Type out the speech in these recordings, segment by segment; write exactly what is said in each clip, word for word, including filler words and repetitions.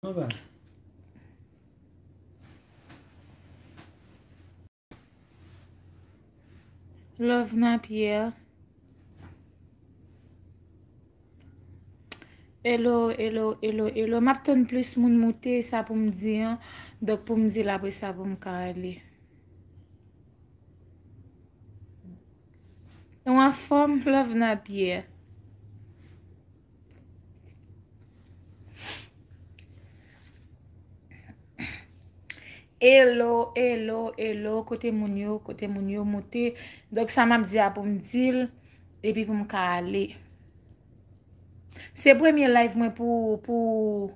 Non, baz. Love Napierre. Hello, hello, hello, hello. M ap tann plis moun moute, sa pou m di an. Donk, pou m di l apre sa, pou m ka ale. Nou anfòm, Love Napierre? Hello, hello, hello. Kote moun yo? Kote moun yo? Moute. Donk, sa m ap di a pou m di l, epi pou m ka ale. Se premye live mwen pou, pou,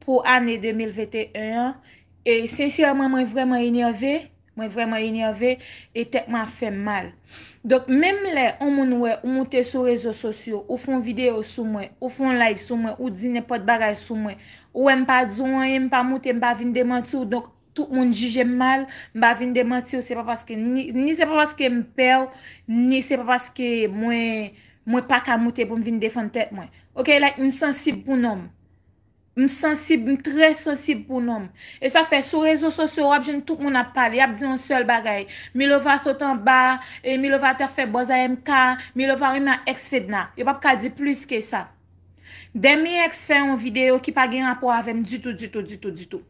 pou ane de mil venteyen an. E sensèman, mwen vrèman enève. Mwen vrèman enève e tèt mwen ap fè m mal. Donk, menm lè yon moun wè ou moute sou rezo sosyo, ou fè yon videyo sou mwen, ou fè yon live sou mwen, ou di nenpòt bagay sou mwen, ou wè m pa di w anyen, m pa moute, m pa vin demanti w. Donk, tout moun jije m mal, m pa vin demanti w, se pa paske, ni, ni se pa paske m pè w, ni se pa paske mwen, mwen pa ka moute pou m vin defann tèt mwen. Ok, like, m sansib pou nonm. M sansib, m trè sansib pou nonm. E sa k fè sou rezo sosyo, w ap jwenn tout moun ap pale, y ap di yon sèl bagay. Milova sot anba, e Milova t ap fè buzz a M K, Milova renmen ak ex Fedna. Yo p ap ka di plis ke sa. Dèmi Ex fè yon videyo ki pa gen rapò avè m ditou, ditou, ditou, ditou.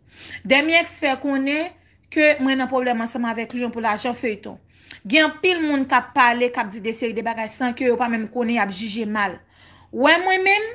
Dèmi Ex fè konnen ke mwen nan pwoblèm ansanm avèk Lion pou lajan feyton. Gen anpil moun k ap pale, k ap di de seri de bagay san ke yo pa menm konnen, y ap jije mal. Wè mwen menm,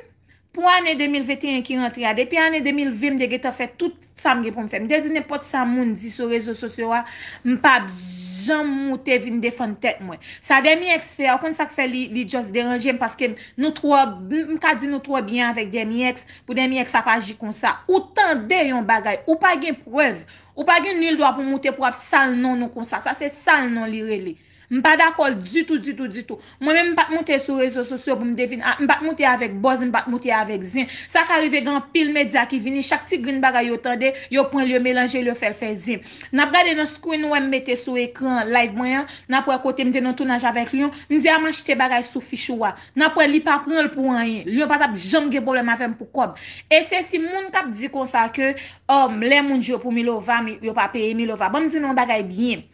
pou ane de mil venteyen ki rantre a, depi ane de mil ven m te gentan fè tout sa m gen pou m fè. M te di nenpòt sa moun di sou rezo sosyo a, m p ap janm moute vin defann tèt mwen. Sa Dèmi Ex fè a, ou konn sa k fè li, li just deranje m, paske nou twò, m, m ka di nou twò byen avèk Dèmi Ex, pou Dèmi Ex ap aji konsa. Ou tande yon bagay, ou pa gen prèv, ou pa gen nil dwa pou moute pou ap sal non nou konsa. Sa se sal non li rele. M pa dakò l ditou, ditou, ditou. Mwen menm m pa t moute sou rezo sosyo pou m te vin, a, m pa t moute avèk buzz, m pa t moute avèk zen. Sa ka rive gen anpil medya ki vini, chak ti grenn bagay yo tande, yo pran l, yo melanje l, yo fè l fè zen. N ap gade nan screen ou wè m mete sou ekran live mwen an, n ap wè kote m te nan tounaj avèk Lion, m di a m achte bagay sou fich ou a. N ap wè li pa pran l pou anyen. Lion pa t ap janm gen pwoblèm avè m pou kòb. E se si moun k ap di konsa ke, um, lè moun jwe pou Milova, mi, yo pa peye Milova. Ban m di nou yon bagay byen.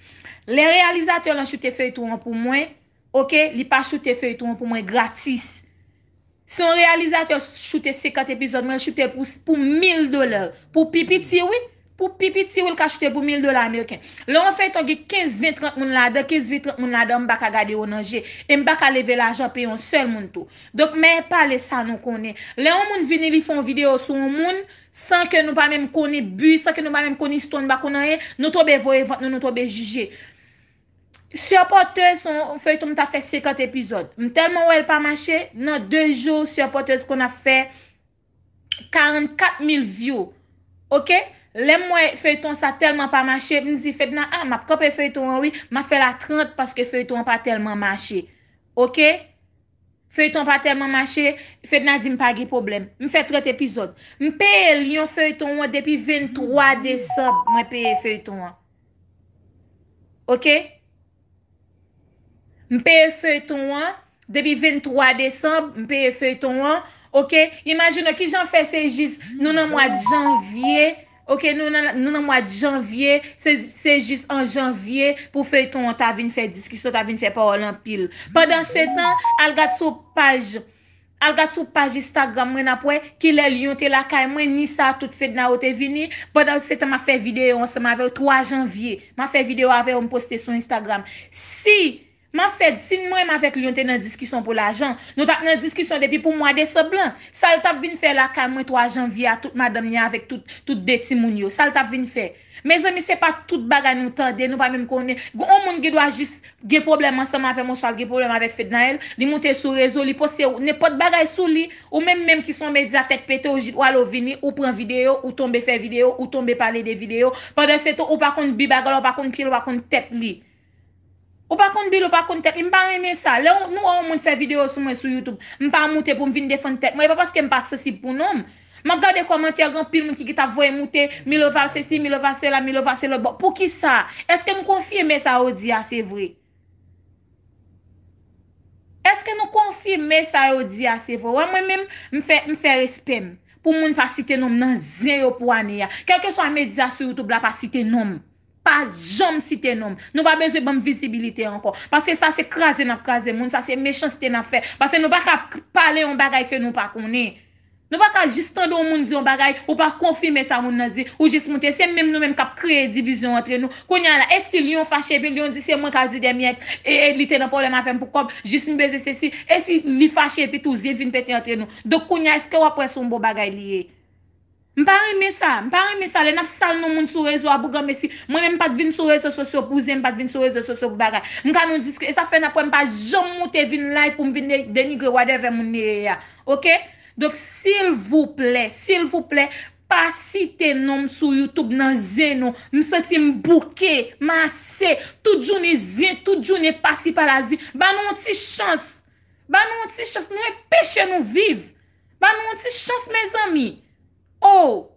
Lè reyalizatè lan choute feyton an pou mwen, ok, li pa choute feyton an pou mwen gratis. Si yon reyalizatè choute senkant epizòd, mwen choute l pou, pou mil dola. Pou pi piti, wi. Pou pi piti, wi, l ka choute l pou mil dola ameriken. Lè yon feyton gen kenz, ven, trant moun ladan, kenz, ven, trant moun ladan, m pa ka gade yo nan je. E m pa ka leve lajan peye yon sèl moun tou. Donk, men pale sa nou konnen. Lè yon moun vini, li fè yon videyo sou yon moun, san ke nou pa menm konnen bi, san ke nou pa menm konnen istwa, nou pa konn anyen, nou tonbe voye vant nou, nou tonbe jije. Sè Pòtèz, se yon feyton m ta fè senkant epizòd. M tèlman wè l pa mache, nan de jou, Sè Pòtèz konn ap fè karannkat mil view. Ok? Lè m wè feyton sa tèlman pa mache, m di Fedna, a, m ap kanpe feyton an, wi, m ap fè l a trant paske feyton an pa tèlman mache. Ok? Feyton pa tèlman mache, Fedna di m pa gen pwoblèm. M fè trant epizòd. M peye Lion feyton an depi venntwa desanm, mwen peye feyton an. Ok? M peye feyton an depi venntwa desanm, m peye feyton an. Ok? Imajine w kijan fè se jis nou nan mwa janvye. Ok, nou nan, nou nan mwa janvye, se, se jis an janvye pou feyton an ta vin fè diskisyon, ta vin fè pawòl anpil. Pandansetan, al gad sou paj, al gad sou paj Instagram mwen, n ap wè kilè Lion te lakay mwen, ni sa tout Fedna yo te vini. Pandansetan, m ap fè videyo ansanm avè w twa janvye. M ap fè videyo avè yo, m poste sou Instagram. Si M ap fè, si mwen menm avèk Lion te nan diskisyon pou lajan, nou t ap nan diskisyon depi pou mwa desanm lan. Sa l t ap vin fè lakay mwen twa janvye a, tout madanm li avèk tout, tout de timoun yo? Sa l t ap vin fè? Mezanmi, se pa tout bagay nou tande, nou pa menm konnen. Gon moun gen dwa jis gen pwoblèm ansanm avè m, oswa l gen pwoblèm avèk Fednaelle, li moute sou rezo, li poste nenpòt bagay sou li, ou menm menm ki se yon medya tèt pete, ou jis, ou ale, ou vini, ou pran videyo, ou tonbe fè videyo, ou tonbe pale de videyo. Pandansetan, ou pa konn bi bagay la, ou pa konn pye l, ou pa konn tèt li. Ou pa konn bi l, ou pa konn tèt li, m pa renmen sa. Lè w, nou wè yon moun fè videyo sou mwen sou YouTube, m pa moute pou m vin defann tèt mwen, e pa paske m pa sansib pou nonm. M ap gade kòmantè, gen anpil moun ki, ki t ap voye moute, Milova sesi, Milova sela, Milova se lòt bò. Poukisa? Èske m konfime sa yo di a se vre? Èske nou konfime sa yo di a se vre? Wè, mwen menm, m fè, m fè respè m. pou moun pa site non m nan zen yo pou ane a. Kèlkeswa medya sou YouTube la, pa site non m. Pa janm site non m. Nou pa bezwen ban m vizibilite ankò. Paske sa se kraze n ap kraze moun, sa se mechanste n ap fè. Paske nou pa ka pale yon bagay ke nou pa konnen. Nou pa ka jis tande yon moun di yon bagay, ou pa konfime sa moun nan di, ou jis moute. Se menm nou menm k ap kreye divizyon antre nou. Kounye a la, e si Lyon fache epi Lyon di se mwen k al di Dèmyèt, e, e li te nan pwoblèm avè m pou kòb, jis m bezwen sesi, e si li fache epi tou zen vin pete antre nou. Donk kounye a, èske w ap wè se yon bon bagay li ye? M pa renmen sa, m pa renmen sa, lè n ap sal non moun sou rezo a pou granmesi. Mwen menm m pa t vin sou rezo sosyo pou zen, m pa t vin sou rezo sosyo pou bagay. M ka nou diske, e sa fè n ap wè m pa janm moute vin live pou m vin de- denigre whatever moun li ye a. Oke? Donk, silvouplè, silvouplè, pa site non m sou YouTube nan zen nou. M santi m bouke, m ase. Tout jounen zen, tout jounen pasi pala zen. Ban nou yon ti chans. Ban nou yon ti chans. Nou e peche nou viv. Ban nou yon ti chans, mezanmi. Oh!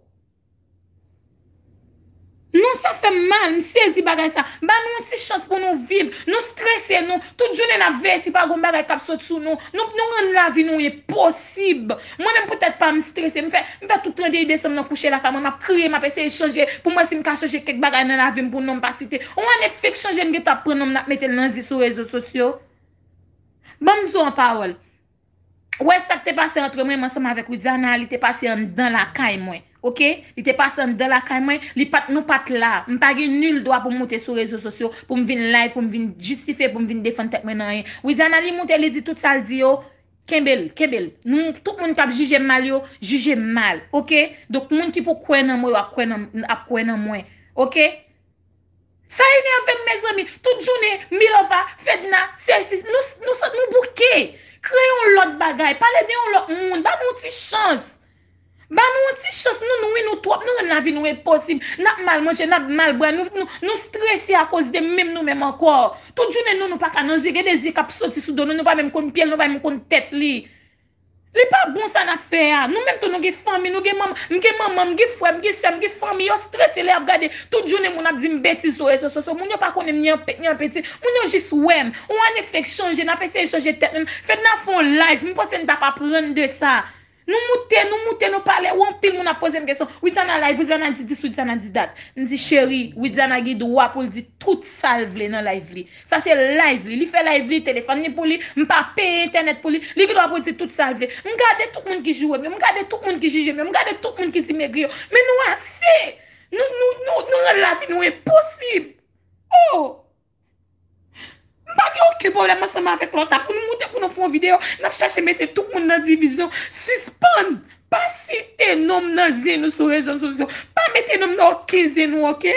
Non, sa fè m mal, m sezi bagay sa. Ban nou yon ti chans pou nou viv. Nou strese nou. Tout jounen n ap veye si pa gon bagay k ap sot sou nou. Nou, nou rann lavi nou enposib. Mwen menm pou tèt pa m, m strese. M fè, m fè tout trannde desanm nan kouche lakay mwen. M ap kriye, m ap eseye chanje. Pou m wè si m ka chanje kèk bagay nan lavi m pou non m pa site. Yon ane fèk chanje, n gentan ap pran non m, n ap mete l nan zen sou rezo sosyo. Ban m di w yon pawòl. Ou wè sa k te pase antre mwen, mwen ansanm avèk Widiana, li te pase anndan lakay mwen. Oke? Li te pase anndan lakay mwen, li pa t, nou pa t la. M pa gen nil dwa pou m moute sou rezo sosyo, pou m vin live, pou m vin jistifye, pou m vin defann tèt mwen nan anyen. Widiana, li moute, li di tout sa l di yo, kenbe l, kenbe l. Nou, tout moun k ap jije m mal yo, jije m mal. Oke? Donk, moun ki pou kwè nan mwen yo ap kwè nan, ap kwè nan mwen. Oke? Sa enève m, mezanmi. Tout jounen, Milova, Fedna, sesi, nou, nou, nou bouke. Kreye yon lòt bagay. Pale de yon lòt moun. Ban nou yon ti chans. Ban nou yon ti chans. Nou, nou, wi, nou twòp. Nou rann lavi nou enposib. N ap mal manje, n ap mal bwè. Nou, nou, nou strese akoz de menm nou menm ankò. Tout jounen, nou, nou pa ka nan zen. Gen de zen k ap soti sou do nou. Nou pa menm konn pye l, nou pa menm konn tèt li. Li pa bon sa n ap fè a. Nou menm tou nou gen fanmi, nou gen manman, m gen manman, m gen frè, m gen sè, m gen fanmi, yo strese lè y ap gade. Tout jounen moun ap di m betiz sou rezo sosyo. Moun yo pa konnen m ni an pet ni an peti. Moun yo jis wè m. Yon ane fèk chanje, n ap eseye chanje tèt nou. Fedna fè yon live, m panse n t ap aprann de sa. Nou moute, nou moute, nou pale, ou anpil moun ap poze m kesyon. Widiana live, Widiana di dis, Widiana di dat. M di cheri, Widiana gen dwa pou l di tout sa l vle nan live li. Sa se live li. Li fè live li, telefòn li pou li. M pa peye entènèt pou li. Li gen dwa pou l di tout sa l vle. M gade tout moun ki joure m yo. M gade tout moun ki jije m yo. M gade tout moun ki di m egri yo. Men nou ase. Nou, nou, nou, nou rann lavi nou enposib. Oh! M pa gen okenn pwoblèm ansanm avèk lòt la. Pou nou moute, pou nou fè yon videyo, n ap chache mete tout moun nan divizyon. Sispann! Pa site non m nan zen nou sou rezo sosyo. Pa mete non m nan okenn zen nou, oke?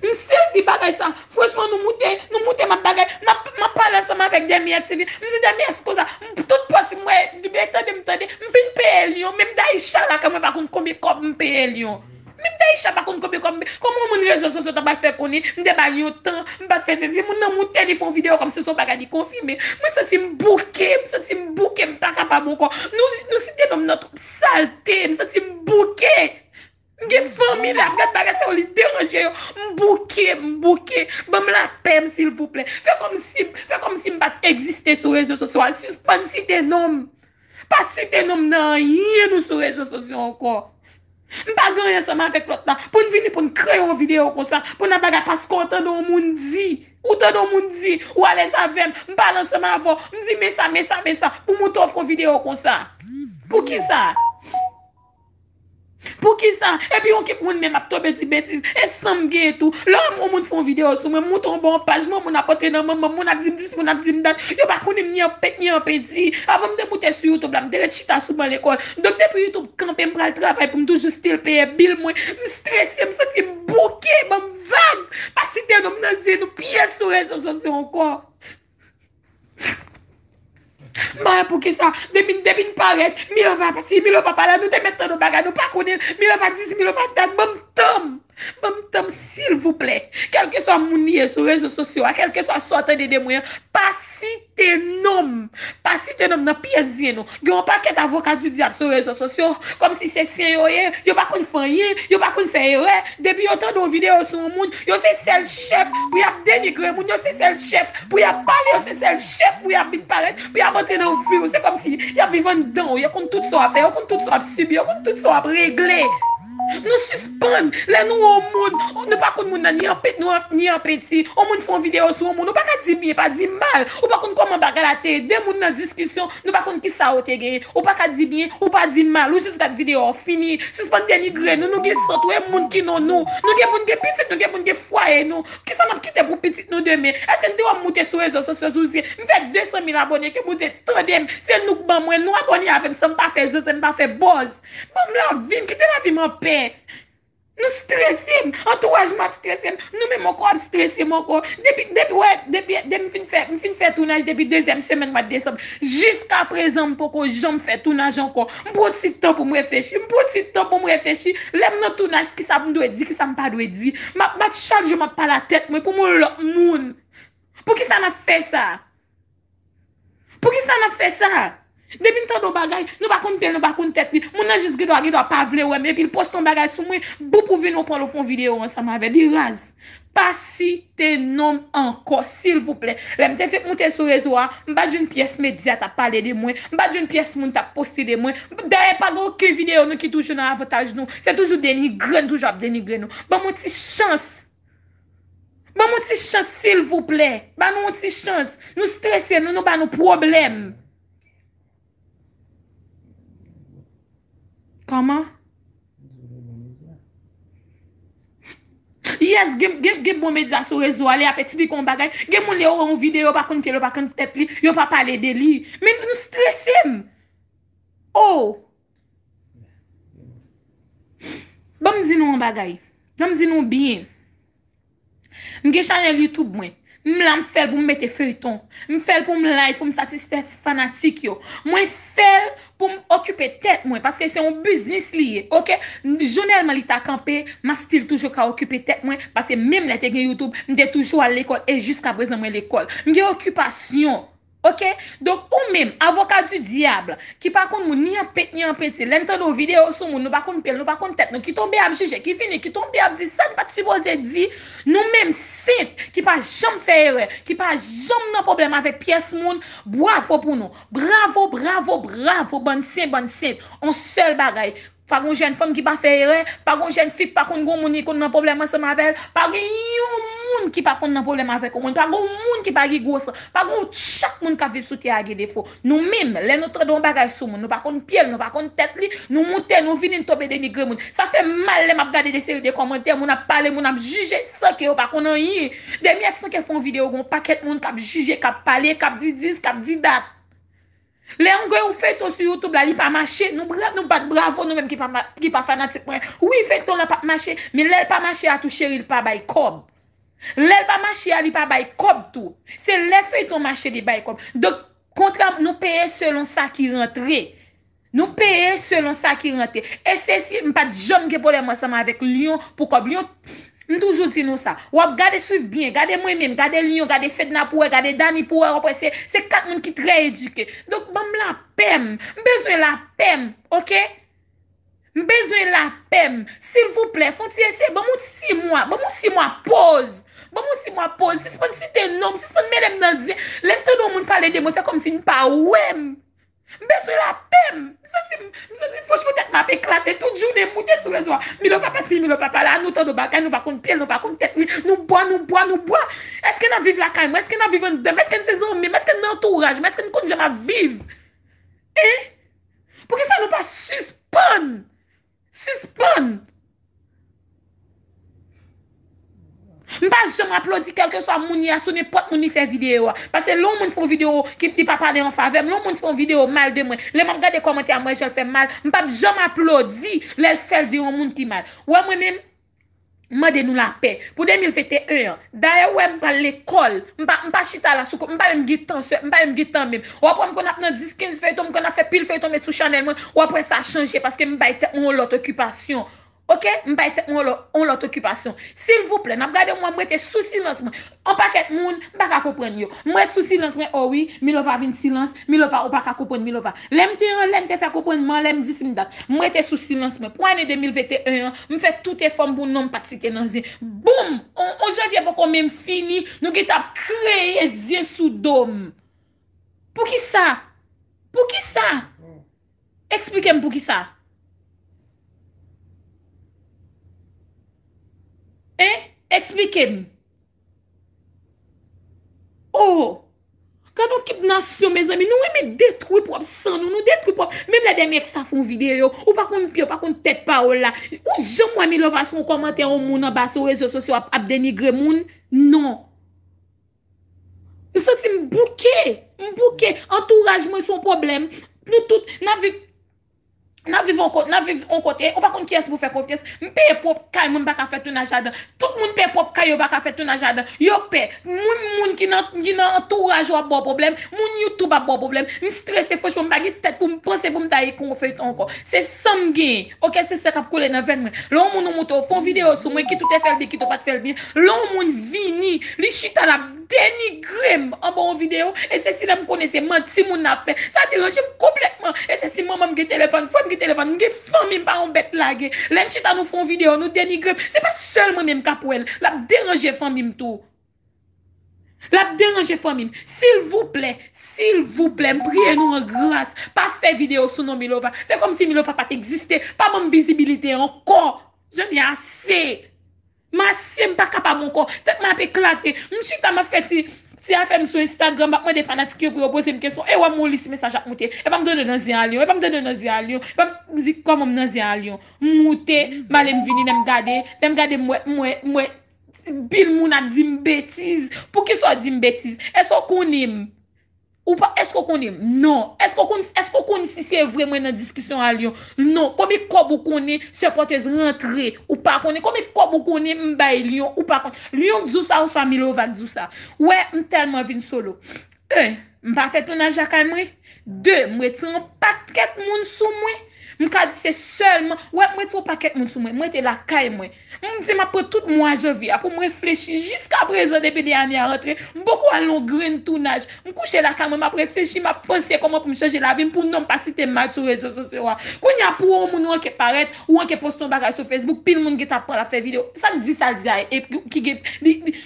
M sezi bagay sa. Franchman, nou moute, nou moute, m ap bagay, m ap, m ap pale ansanm avèk Dèmyè T V. M di Dèmyè konsa, m, tout pòs m wè, tande m, tande, m fin peye Lyon, menm Daïcha la, kòm mwen pa konn konbyen kòb m peye Lyon. Menm Daïcha pa konn konbyen kòb m peye. Kòman yon moun rezo sosyo ta pral fè konnen m te ba l yon tan, m pa t fè sezi, moun nan moute, li fè yon videyo kòmsi se yon bagay li konfime. Mwen santi m bouke, m santi m bouke, m pa kapab ankò. Nou, nou site non m nan twòp salte, m santi m bouke. M gen fanmi la, m gad bagay sa yo, li deranje yo. M bouke, m bouke. Ban m lapè m, silvouplè. Fè kòmsi, fè kòmsi m pa t egziste sou rezo sosyo a. Sispann site non m. Pa site non m nan anyen nou sou rezo sosyo ankò. M pa gen anyen ansanm avèk lòt la. Pou n vini, pou n kreye yon videyo konsa, pou n ap bagay paske w tande yon moun di. Ou tande yon moun di, ou alèz avè m, m pale ansanm avè w, m di men sa, men sa, men sa. Pou moute w fè yon videyo konsa. Poukisa? Poukisa? Epi yon kip moun menm ap tonbe di betiz. E san m gen tou. Lè yon moun fè yon videyo sou mwen, m moute yon bò yon paj, mwen moun ap antre nan manman m, moun ap di m dis, moun ap di m dat. Yo pa konnen m ni an pet, ni an penti. Avan m te moute sou YouTube la, m te ret chita sou ban lekòl. Donk depi YouTube kanpe, m pral travay pou m toujou still peye bil mwen. M strese, m santi m bouke, ban m vag. Pa site non m nan zen nou pyès sou rezo sosyo ankò. M pa wè poukisa. Depi, depi n parèt, Milova pase, Milova pa la, nou te mèt tande yon bagay, nou pa konnen l. Milova dis, Milova dat, ban m tan m. Ban m tan m, silvouplè. Kèlkeswa moun li ye sou rezo sosyo a, kèlkeswa sa w tande de mwen an, pa site non m. Pa site non m nan pyès zye nou. Gen yon pakèt avoka di dyab sou rezo sosyo, kòmsi se sen yo ye, yo pa konn fè anyen, yo pa konn fè erè. Depi yo tande yon videyo sou yon moun, yo se sèl chèf pou y ap denigre moun, yo se sèl chèf pou y ap pale, yo se sèl chèf pou y ap vin parèt, pou y ap antre nan vi w. Se kòmsi y ap viv anndan w, yo konn tout sa w ap fè, yo konn tout sa w ap sibi, yo konn tout sa w ap regle. Nou sispann. Lè nou wè yon moun, nou pa konn moun nan ni an pent, nou an- ni an penti. Yon moun fè yon videyo sou yon moun, ou pa ka di byen, pa di mal. Ou pa konn kòman bagay la te ye. De moun nan diskisyon, nou pa konn kisa yo te genyen. Ou pa ka di byen, ou pa di mal. Ou jis gad videyo a, fini. Sispann denigre nou. Nou gen sant, wi, moun ki non nou. Nou gen moun gen pitit, nou gen moun gen fwaye nou. Kisa n ap kite pou pitit nou demen? Èske n te wè m moute sou rezo sosyo sou zye? M fè de san mil abòne, ke Bondye tande m. Se nou k ban mwen, nou abòne avè m san m pa fè zanzan, m pa fè buzz. Ban m lavi m, kite lavi m anpè. Nou strese m, antouraj mwen ap strese m, nou menm ankò ap strese m ankò. Depi, depi, wè, depi, depi m fin fè, m fin fè tounaj depi dezyèm semèn mwa desanm. Jiskaprezan, m poko janm fè tounaj ankò. M pran ti tan pou m reflechi, m pran ti tan pou m reflechi. Lè m nan tounaj, kisa m dwe di, kisa m pa dwe di. M ap, m ap, chak jou m ap pale a tèt mwen pou m yon lòt moun. Poukisa n ap fè sa? Poukisa n ap fè sa? Depi n tande yon bagay, nou pa konn pye l, nou pa konn tèt li. Moun nan jis gen dwa, gen dwa pa vle wè m, epi l poste yon bagay sou mwen, boup, ou vin, ou pran l, ou fè yon videyo ansanm avè l. Li raz. Pa site non m ankò, silvouplè. Lè m te fèk moute sou rezo a, m pa t jwenn pyès medya t ap pale de mwen, m pa t jwenn pyès moun t ap poste de mwen. Dayè, pa gen okenn videyo nou ki toujou nan avantaj nou. Se toujou denigre n, toujou ap denigre nou. Ban m yon ti chans. Ban m yon ti chans, silvouplè. Ban nou yon ti chans. Nou strese nou, nou ba nou pwoblèm. Kòman? Yes, gen, gen, gen bon medya sou rezo a, li ap eksplike yon bagay. Gen moun, lè yo wè yon videyo, yo pa konn pye l, yo pa konn tèt li, yo pa pale de li. Men nou strese m. Oh! Ban m di nou yon bagay. Ban m di nou byen. M gen chanèl YouTube mwen. M la, m fè l pou m mete feyton. M fè l pou m live, pou m satisfè fanatik yo. Mwen fè l pou m okipe tèt mwen, paske se yon biznis li ye, oke? Jounèlman li ta kanpe, m ap still toujou ka okipe tèt mwen, paske menm lè te gen YouTube, m te toujou al lekòl, e jiskaprezan mwen lekòl. M gen okipasyon. Oke? Donk, ou menm, avoka di dyab, ki pa konn moun ni an pent ni an penti, lè n tande yon videyo sou moun, nou pa konn pye l, nou pa konn tèt nou, ki tonbe ap jije, ki vini, ki tonbe ap di sa n pa t sipoze di, nou menm, sent, ki pa janm fè erè, ki pa janm nan pwoblèm avèk pyès moun, bwavo pou nou. Bravo, bravo, bravo, bann sen, bann sent. On sèl bagay, pa gon jèn fanm ki pa fè erè, pa gon jèn fi ki pa konn gon moun li konn nan pwoblèm ansanm avè l, pa gen yon moun ki pa konn nan pwoblèm avèk yon moun, pa gon moun ki pa gen gwo san, pa gon, chak moun k ap viv sou tè a gen defo. Nou menm, lè nou tande yon bagay sou moun, nou pa konn pye l, nou pa konn tèt li, nou moute, nou vini, nou tonbe denigre moun. Sa fè m mal lè m ap gade de seri de kòmantè, moun ap pale, moun ap jije, san ke yo pa konn anyen. Dènye, san ke fè yon videyo, gon pakèt moun k ap jije, k ap pale, k ap di dis, k ap di dat. Lè yon gwo feyton sou YouTube la, li pa mache, nou bra-, nou bat bravo, nou menm ki pa ma-, ki pa fanatik mwen. Wi, feyton la p ap mache, men lè l pa mache a tou, cheri, l pa bay kòb. Lè l pa mache a, li pa bay kòb tou. Se lè feyton mache, li bay kòb. Donk, kontra, nou peye selon sa ki rantre. Nou peye selon sa ki rantre. E se si m pa t janm gen pwoblèm ansanm avèk Lyon pou kòb Lyon. M toujou di nou sa. W ap gade, swiv byen. Gade mwen menm, gade Lyon, gade Fedna pou wè, gade Dani pou wè. W ap wè se, se kat moun ki trè edike. Donk, ban m lapè m. M bezwen lapè m, oke? M bezwen lapè m. Silvouplè, fè yon ti eseye. Ban m yon sis mwa. Ban m yon sis mwa poz. Ban m yon sis mwa poz. Sispann site non m. Sispann mele m nan zen. Lè m tande yon moun pale de mwen, fè kòmsi n pa wè m. M bezwen lapè m. M santi m, m santi m franchman tèt mwen ap eklate. Tout jounen m moute sou rezo a. Milofa pa si, Milofa pa la. Nou tande bagay, nou pa konn pye l, nou pa konn tèt li. Nou bwa, nou bwa, nou bwa. Èske n ap viv lakay mwen? Èske n ap viv anndan m? Èske n se zanmi m? Èske n nan antouraj mwen? Èske n konn jan m ap viv? Hein? Poukisa nou pa sispann? Sispann! M pa janm aplodi kèlkeswa moun li a, sou nenpòt moun li fè videyo a. Paske lè yon moun fè yon videyo ki, li pa pale an favè m, lè yon moun fè yon videyo mal de mwen, lè m ap gade kòmantè a, m wè jan l fè m mal, m p ap janm aplodi lè l fè l de yon moun ki mal. Ou wè mwen menm, m mande nou lapè pou de mil venteyen an. Dayè, ou wè m pral lekòl, m pa, m pa chita la sou kont, m pa menm gen tan, sè, m pa menm gen tan menm. W ap wè m konn ap nan dis, kenz feyton, m konn ap fè pil feyton met sou chanèl mwen, w ap wè sa chanje paske m bay tèt mwen yon lòt okipasyon. Ok, m bay tèt mwen yon lòt okipasyon. Silvouplè, n ap gade mwen, m rete sou silans mwen. Yon pakèt moun, m pa ka konprann yo. M ret sou silans mwen, o wi, Milova vin silans, Milova ou pa ka konprann Milova. Lè m te anlè, m te fè konprann m anlè, m di si m dat. M rete sou silans mwen. Pou ane de mil venteyen an, m fè tout efò m pou non m pa t site nan zen. Boum! On, on janvye poko menm fini, nou gentan ap kreye zen sou do m. Poukisa? Poukisa? Eksplike m poukisa. Hein? Eksplike m. Oh! Gad yon kip nasyon, mezanmi. Nou renmen detwi pwòp san nou. Nou detwi pwòp. Menm lè dènye èks ta fè yon videyo, ou pa konn pye, ou pa konn tèt pawòl la. Ou janm wè Milova sou yon kòmantè yon moun anba sou rezo sosyo ap, ap denigre moun? Non. M santi m bouke. M bouke. Antouraj mwen se yon pwoblèm. Nou tout, n ap viv, n ap viv yon ko-, n ap viv yon kote, ou pa konn kiyès pou fè konfyans. M peye pwòp kay mwen, m pa ka fè tounaj ladan. Tout moun peye pwòp kay yo, pa ka fè tounaj ladan. Yo pè. Moun, moun ki nan, ki nan antouraj ou ap ba w pwoblèm. Moun YouTube ap ba w pwoblèm. M strese, franchman, m pa gen tèt pou m panse pou m ta ekri yon feyton ankò. Se san m genyen. Ok, se san k ap koule nan venn mwen. Lè yon moun ou montre w, fè yon videyo sou mwen, kit ou te fè l byen, kit ou pa t fè l byen. Lè yon moun vini, li chita l ap denigre m anba yon videyo, e se si lè m konnen se manti moun nan ap fè. Sa deranje m konplètman. E se si manman m gen telefòn, frè m gen telefòn, m gen fanmi, m pa yon bèt lage. Lè n chita nou fè yon videyo, nou denigre m. Se pa sèl mwen menm k ap wè l. L ap deranje fanmi m tou. L ap deranje fanmi m. Silvouplè, silvouplè, m priye nou an gras. Pa fè videyo sou non Milova. Fè kòmsi Milova pa t egziste. Pa ban m vizibilite ankò. Jan de ase. M ase, m pa kapab ankò. Tèt mwen ap eklate. M chita, m ap fè ti, ti afè m sou Instagram, m ap mande fanatik yo pou yo poze m kesyon. E wè m yon lis mesaj ap moute. E pa m tande nan zen a lyon. E pa m tande nan zen a lyon. E pa m di kòman m nan zen a lyon. M moute, m ale m vini, lè m gade. Lè m gade, m wè, m wè, m wè pil moun ap di m betiz. Poukisa w di m betiz? Èske w konnen m? Ou pa, èske w konnen m? Non. Èske w konn, èske w konn si se vre mwen nan diskisyon a Lyon? Non. Konbyen kòb ou konnen sèpòtèz rantre? Ou pa konnen. Konbyen kòb ou konnen m bay Lyon? Ou pa konnen. Lyon k di w sa oswa Milova k di w sa? Ou wè, m tèlman vin solo. En, m pa fè tounaj lakay mwen. De, m retire yon pakèt moun sou mwen. M ka di se sèlman, wè, m retire yon pakèt moun sou mwen. M rete lakay mwen. M di m ap pran tout mwa janvye a pou m reflechi. Jiskaprezan, depi de ane a rantre, m poko al nan yon grenn tounaj. M kouche lakay mwen, m ap reflechi, m ap panse kòman pou m chanje lavi m, pou non m pa site m mal sou rezo sosyo a. Kounye a, pou yon moun ou anke parèt, ou anke poste yon bagay sou Facebook, pil moun gentan ap pran l ap fè videyo. Sa k di sa l di a, e ki gen, li, li,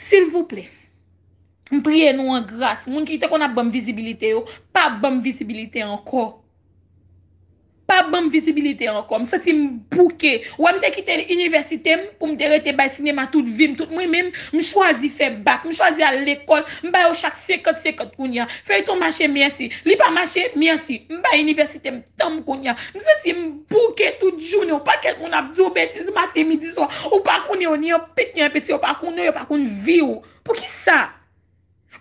silvouplè. M priye nou an gras. Moun ki te konn ap ban m vizibilite yo, pa ban m vizibilite ankò. Pa ban m vizibilite ankò. M santi m bouke. Ou wè, m te kite inivèsite m pou m te rete bay sinema tout vi m, tout mwen menm. M chwazi fè bak, m chwazi al lekòl. M ba yo chak senkant senkant kounye a. Feyton mache, mèsi. Li pa mache, mèsi. M bay inivèsite m tan m kounye a. M santi m bouke tout jounen. Yon pakèt moun ap di w betiz maten, midi, swa. Ou pa konnen yo, ni an pit, ni an peti. Yo pa konnen w, yo pa konn vi w. Poukisa?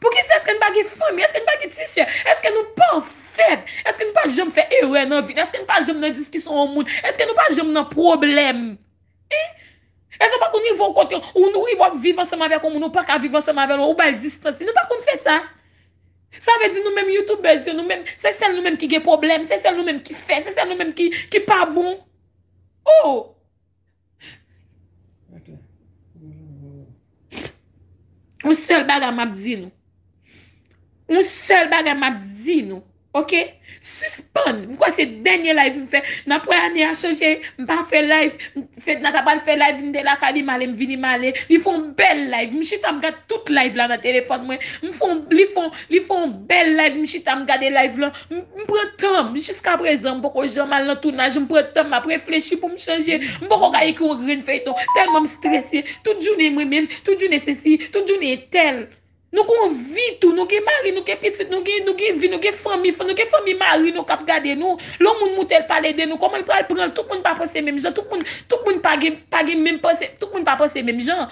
Poukisa? Èske n pa gen fanmi? Èske n pa gen ti sè? Èske nou pafèt? Èske n pa janm fè erè nan vi n? Èske n pa janm nan diskisyon yon moun? Èske nou pa janm nan pwoblèm? Hein? Èske w pa konn rive yon kote, ou nou rive w ap viv ansanm avèk yon moun, ou pa ka viv ansanm avè l, ou ba l distans li? Nou pa konn fè sa? Sa vle di nou menm youtubèz yo, nou menm, se sèl nou menm ki gen pwoblèm, se sèl nou menm ki fè, se sèl nou menm ki, ki pa bon. Oh! Yon sèl bagay m ap di nou. Yon sèl bagay m ap di nou. Ok? Sispann. M kwè se dènye live m fè. N ap wè ane a chanje. M pa fè live. M fè, Fedna ta pral fè live, m te lakay li, m ale, m vini, m ale. Li fè yon bèl live. M chita, m gad tout live la nan telefòn mwen. M fè yon, li fè yon, li fè yon bèl live. M chita, m gade live lan. M, m pran tan m. Jiskaprezan, m poko janm al nan tounaj. M pran tan m, m ap reflechi pou m chanje. M poko ka ekri yon grenn feyton. Tèlman m strese. Tout jounen mwen menm. Tout jounen sesi. Tout jounen entèl. Nou gon vi tou, nou gen mari, nou gen pitit, nou gen, nou gen vi, nou gen fanmi, nou gen fanmi mari nou k ap gade nou. Lè yon moun moute l pale de nou, kòman l pral pran l? Tout moun pa panse menm jan, tout moun, tout moun pa gen, pa gen menm panse, tout moun pa panse menm jan.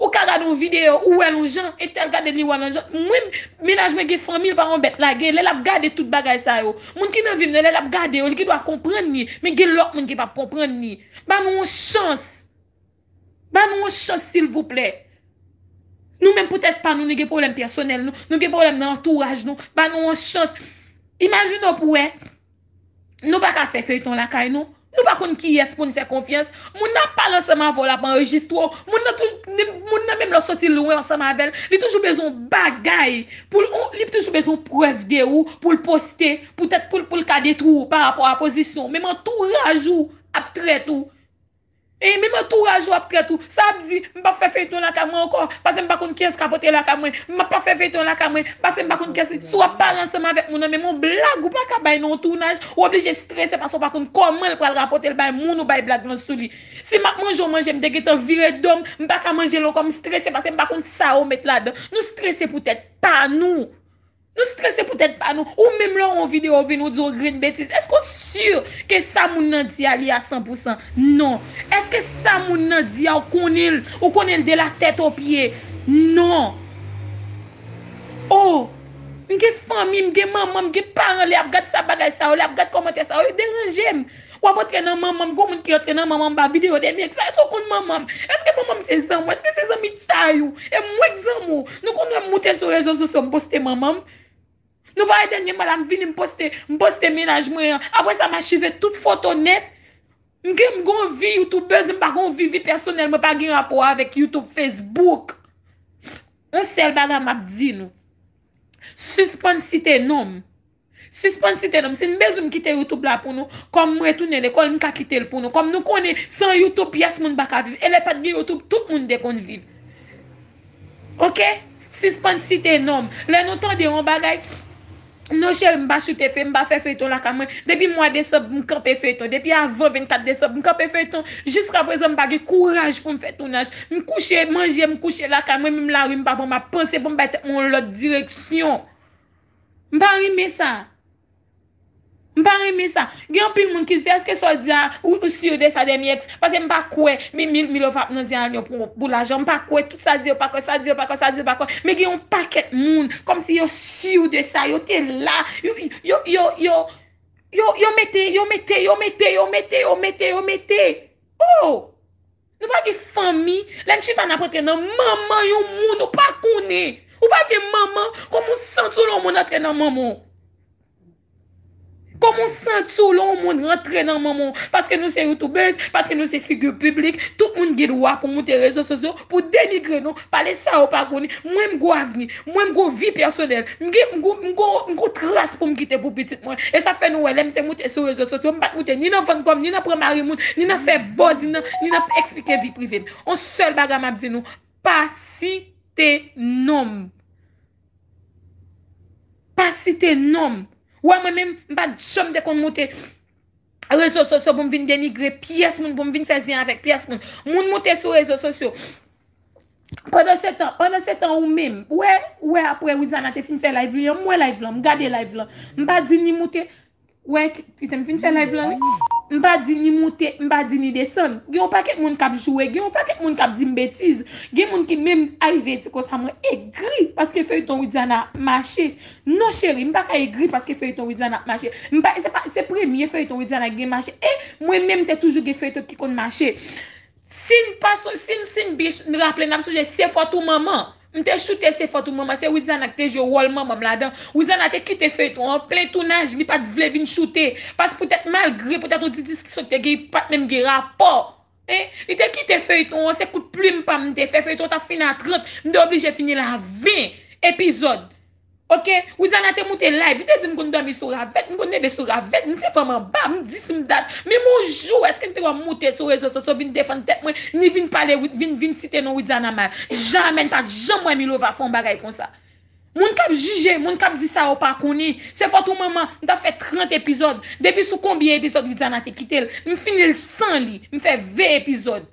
Ou ka gade yon videyo, ou wè l yon jan, entèl gade l, li wè l yon jan. Mwen, mennaj mwen gen fanmi, l pa yon bèt lage. Lè l ap gade tout bagay sa yo, moun ki nan vi m nan, lè l ap gade yo, li gendwa konprann li, men gen lòt moun ki p ap konprann li. Ba nou yon chans. Ba nou yon chans, silvouplè. Nou menm, poutèt pa nou, nou gen pwoblèm pèsonèl nou, nou gen pwoblèm nan antouraj nou. Ba nou yon chans. Imajine w pou wè, nou pa ka fè feyton lakay nou. Nou pa konn kiyès pou n fè konfyans. Moun nan ap pale ansanm avè w, l ap anrejistre w. Moun nan tou, moun nan menm lè w soti lwen ansanm avè l, li toujou bezwen yon bagay pou l, li toujou bezwen yon prèv de ou pou l poste, poutèt pou l, pou l ka detwi w pa rapò a pozisyon w. Menm antouraj ou ap trèt ou. E menm antouraj ou ap trèt ou. Sa ap di, m p ap fè feyton lakay mwen ankò, paske m pa konn kiyès k ap antre lakay mwen. M p ap fè feyton lakay mwen, paske m pa konn kiyès. Si w ap pale ansanm avèk moun nan, menm yon blag ou pa ka bay nan yon tounaj, ou oblije strese paske w pa konn kòman l pral rapòte l bay moun ou bay blag lan sou li. Si m ap manje yon manje, m te gentan vire do m, m pa ka manje l ankò, m strese paske m pa konn sa yo met ladan. Nou strese poutèt pa nou. Nou strese poutèt pa nou. Ou menm lè w wè yon videyo vin, ou di yon grenn betiz. Èske w si ke sa moun nan di a li a san pou san? Non. Èske sa moun nan di a ou konnen l? Ou konnen l de la tèt o pye? Non. Oh, m gen fanmi, m gen manman, m gen paran, lè y ap gad sa bagay sa yo, lè y ap gad kòmantè sa yo, yo deranje m. W ap antre nan manman m, gon moun ki antre nan manman m ba videyo de mèg sa, èske w konn manman m? Èske manman m se zanmi w? Èske se zanmitay ou? E mwen k zanmi w? Nou konn wè m moute sou rezo sosyo, m poste manman m. Nou pa wè dènye mwa la, m vini, m poste, m poste mennaj mwen an. Apre sa, m achive tout foto nèt. M gen, m gon vi youtubèz, m pa gon vi, vi pèsonèl, mwen pa gen rapò avèk YouTube, Facebook. Yon sèl bagay m ap di nou. Sispann site non m. Sispann site non m. Si n bezwen m kite YouTube la pou nou, kòm m retounen lekòl, m ka kite l pou nou. Kòm nou konnen, san YouTube, pyès moun pa ka viv. E lè pa t gen YouTube, tout moun te konn viv. Oke? Sispann site non m. Lè nou tande yon bagay, non cheri, m pa choute fe, m pa fè feyton lakay mwen. Depi mwa desanm, m kanpe feyton. Depi avan vennkat desanm, m kanpe feyton. Jiska prezan, m pa gen kouraj pou m fè tounaj. M kouche, manje, m kouche lakay mwen, menm lari m pa pran, m ap panse pou m bay tèt mwen yon lòt direksyon. M pa renmen sa. M pa renmen sa. Gen anpil moun ki di, èske sa w di a, ou, ou si de sa de mi ex? Paske m pa kwè, mi, mi, Milova ap nan zen a Lyon pou, pou lajan. M pa kwè, tout sa di yo pa kwè, sa di yo pa kwè, sa di yo pa kwè. Men gen yon pakèt moun, kòmsi yo si de sa, yo te la, yo, yo, yo, yo, yo, yo mete, yo mete, yo mete, yo mete, yo mete, yo mete. Oh! Nou pa gen fanmi. Lè n chita, n ap antre nan manman yon moun ou pa konnen. Ou pa gen manman, kòman w santi w lè yon moun antre nan manman w? Kòman w santi w lè yon moun rantre nan manman w? Paske nou se youtubèz, paske nou se figi piblik, tout moun gen dwa pou moute rezo sosyo, pou denigre nou, pale sa yo pa konnen. Mwen, m gon avni. Mwen, m gon vi pèsonèl. M gen, m gon, m gon, m gon tras pou m kite pou pitit mwen. E sa fè nou wè, lè m te moute sou rezo sosyo, m pa t moute ni nan vann kò m, ni nan pran mari moun, ni nan fè buzz, ni nan, ni nan eksplike vi prive m. On sèl bagay m ap di nou, pa site non m. Pa site non m. Ou wè mwen menm, m pa t janm te konn moute rezo sosyo pou m vin denigre pyès moun, pou m vin fè zen avèk pyès moun. Moun moute sou rezo sosyo. Pandan se tan, pandan se tan ou menm, ou wè, ou wè apre Widiana te fin fè live li an, m wè live lan, m gade live lan. M pa di ni moute, wè, kite m fin fè live lan wi. M pa di ni moute, m pa di ni desann. Gen yon pakèt moun k ap joure, gen yon pakèt moun k ap di m betiz. Gen moun ki menm arive di konsa mwen egri paske feyton Widiana ap mache. Non cheri, m pa ka egri paske feyton Widiana ap mache. M pa, se pa, se premye feyton Widiana ki gen mache. E mwen menm te toujou gen feyton ki konn mache. Si n pa so-, si n, si n byen ch-, raple, n ap sonje Se fòt ou manman. M te choute Se fòt ou manman. Se Widiana ki te jwe wòl manman m ladan. Widiana te kite feyton an plen tounaj, li pa t vle vin choute. Paske poutèt, malgre poutèt yon ti diskisyon ki te gen, pa t menm gen rapò. Hein? Li te kite feyton an, se kout plim pa m m te fè. Feyton an t ap fini a trant, m te oblije fini l a ven epizòd. Oke, Widiana te moute live, li te di m konn dòmi sou ravèt, m konn leve sou ravèt, m se fanm anba, m dis m dat. Menm yon jou, èske n te wè m moute sou rezo sosyo vin defann tèt mwen, ni vin pale, vin, vin site non Widiana mal? Jamè, n pa t janm wè Milova fè yon bagay konsa. Moun k ap jije, moun k ap di sa yo pa konnen. Se fòt ou manman, m t ap fè trant epizòd. Depi sou konbyen epizòd Widiana te kite l? M fini l san li, m fè ven epizòd.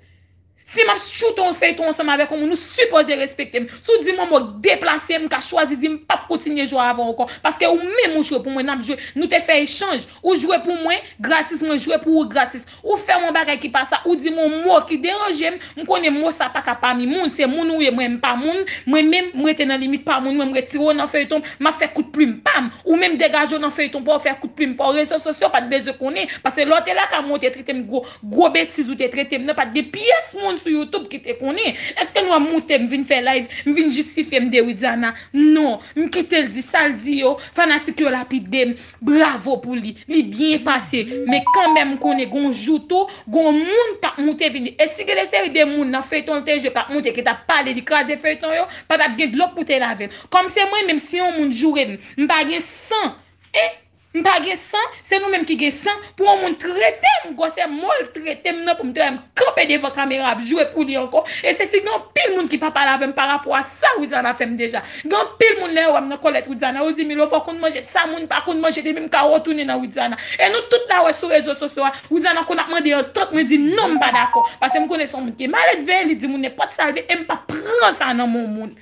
Si m ap choute yon feyton ansanm avèk yon moun, ou sipoze respekte m. Si w di m yon mo k deplase, m ka chwazi di m p ap kontinye jwe avè w ankò. Paske ou menm ou jwe pou mwen, n ap jwe. Nou te fè echanj. Ou jwe pou mwen gratis, mwen jwe pou ou gratis. Ou fè m yon bagay ki pa sa, ou di m yon mo ki deranje m, m konnen mo sa pa ka pami moun, se moun ou ye, mwen m pa moun, mwen menm, m rete nan limit pa moun, mwen m retire w nan feyton, m ap fè kout plim pa m. Ou menm degaje w nan feyton pa w, fè kout plim pa w, rezo sosyo pa t bezwen konnen, paske lè w te lakay mwen, ou te trete m gwo, gwo betiz ou te trete m nan, pa t gen pyès moun sou YouTube ki te konnen. Èske nou ap moute m vin fè live, m vin jistifye m de Widiana? Non, m kite l di sa l di yo, fanatik yo lapide m, bravo pou li, li byen pase. Men kanmenm m konnen gon jou tou, gon moun k ap moute vini. E si gen de seri de moun nan feyton l te jwe k ap moute, ki t ap pale, li kraze feyton yo, pa t ap gen dlo k pou te lave l. Kòm se mwen menm, si yon moun joure m, m pa gen san. En? M pa gen san, se nou menm ki gen san. Pou yon moun trete m, gwosè mo l trete m nan, pou m te wè m kanpe devan kamera ap jwe pou li ankò. E se si gen anpil moun ki pa pale avè m pa rapò a sa Widiana fè m deja. Gen anpil moun lè yo wè m nan kòlèt Widiana, yo di Milova konn manje sa moun pa konn manje depi m ka retounen nan Widiana. E nou tout la wè sou rezo sosyo a, Widiana konn ap mande antant, mwen di non m pa dakò. Paske m konnen se yon moun ki maledve, li di moun nenpòt sa l vle, e m pa pran sa nan men yon moun.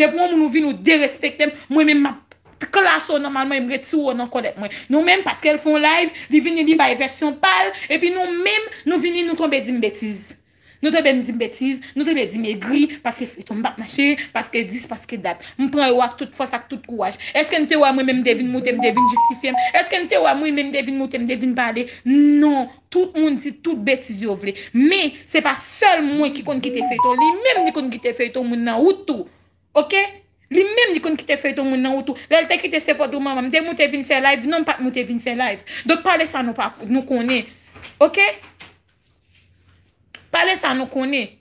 Depi yon moun ou vin ou derespekte m, mwen menm m ap klase w nòmalman e m retire w nan kòlèt mwen. Nou menm, paske l fè yon live, li vini li bay vèsyon pa l, epi nou menm, nou vini nou tonbe di m betiz. Nou tonbe m di m betiz, nou tonbe di m egri, paske feyton m p ap mache, paske dis, paske dat. M pran yo ak tout fòs, ak tout kouraj. Èske n te wè mwen menm m te vin moute, m te vin jistifye m? Èske n te wè mwen menm m te vin moute, m te vin pale? Non, tout moun di tout betiz yo vle. Men, se pa sèl mwen ki konn kite feyton, li menm li konn kite feyton moun nan wout tou. Oke? Li menm li konn kite feyton moun nan wout tou. Lè l te kite se fòt ou manman m te moute vin fè live, non m pa t moute vin fè live. Donk pale sa nou pa nou konnen. Oke? Pale sa nou konnen.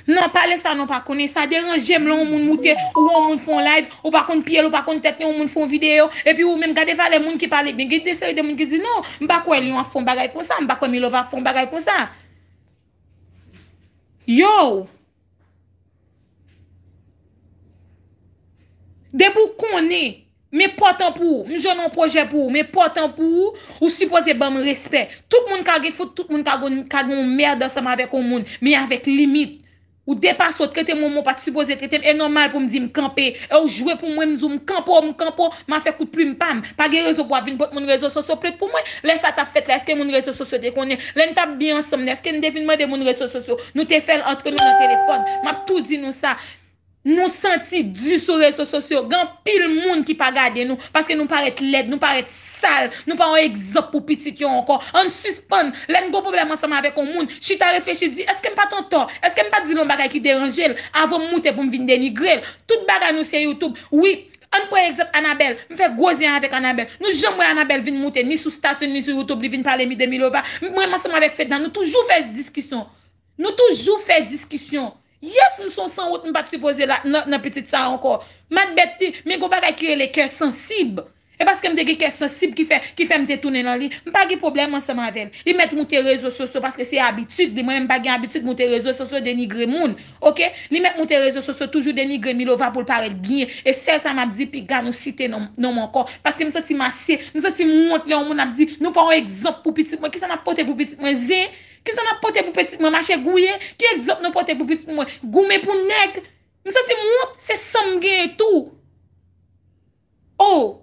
Non, pale sa nou pa konnen. Sa deranje m lè yon moun moute, ou yon moun fè yon live, ou pa konn pye l, ou pa konn tèt li, yon moun fè yon videyo, epi ou menm gade valè moun ki pale byen. Gen de seri de moun ki di non, m pa kwè Lion ap fè yon bagay konsa, m pa kwè Milova ap fè yon bagay konsa. Yo! Depi w konnen, men pòt an pou ou, m jwenn yon pwojè pou ou, men pòt an pou ou, ou sipoze ban m respè. Tout moun ka gen fout, tout moun ka gon, ka gen yon mèd ansanm avèk yon moun, men avèk limit. Ou depase w, trete m yon moun w pa t sipoze trete m, e nòmal pou m di m kanpe. E w jwe pou mwen, m di w m kanpe w, m kanpe w, m a fè kout plim pa m. Pa gen rezon pou w ap vin pot moun rezo sosyo plent pou mwen. Lè sa t ap fèt la, èske moun rezo sosyo te konnen? Lè n t ap byen ansanm nan, èske n te vin mande moun rezo sosyo? Nou te fè l antre nou nan telefòn. M ap tou di nou sa. Nou santi di sou rezo sosyo. Gen anpil moun ki pa gade nou paske nou parèt lèd, nou parèt sal, nou pa yon egzanp pou pitit yo ankò. Ann sispann, lè n gon pwoblèm ansanm avèk yon moun, chita reflechi, di, èske m pa t antò? Èske m pa t di l yon bagay ki deranje l avan m moute pou m vin denigre l? Tout bagay nou se YouTube. Wi, ann pran egzanp Anabèl. M fè gwo zen avèk Anabèl. Nou janm wè Anabèl vin moute ni sou stati l, ni sou YouTube, li vin pale mi de Milova. Mwen, ansanm avèk Fedna, nou toujou fè diskisyon. Nou toujou fè diskisyon. Yes, m se yon sanwont, m pa t sipoze la nan, nan pitit sa a ankò. Macbeth di, men gon bagay ki rele kè sansib. E paske m te gen kè sansib ki fè, ki fè m te tounen nan li. M pa gen pwoblèm ansanm avè l. Li mèt moute rezo sosyo paske se abitid li. Mwen menm m pa gen abitid moute rezo sosyo denigre moun. Oke? Li mèt moute rezo sosyo toujou denigre Milova pou l parèt byen. E sèl sa m ap di, piga nou site non, non m ankò. Paske m santi m ase, m santi m wont lè yon moun ap di, nou pa yon egzanp pou pitit mwen. Kisa n ap pote pou pitit mwen? Zen? Kisa n ap pote pou pitit mwen? Mache gouye? Ki egzanp nou pote pou pitit mwen? Goumen pou nèg? M santi m wont, se san m genyen tou. Oh!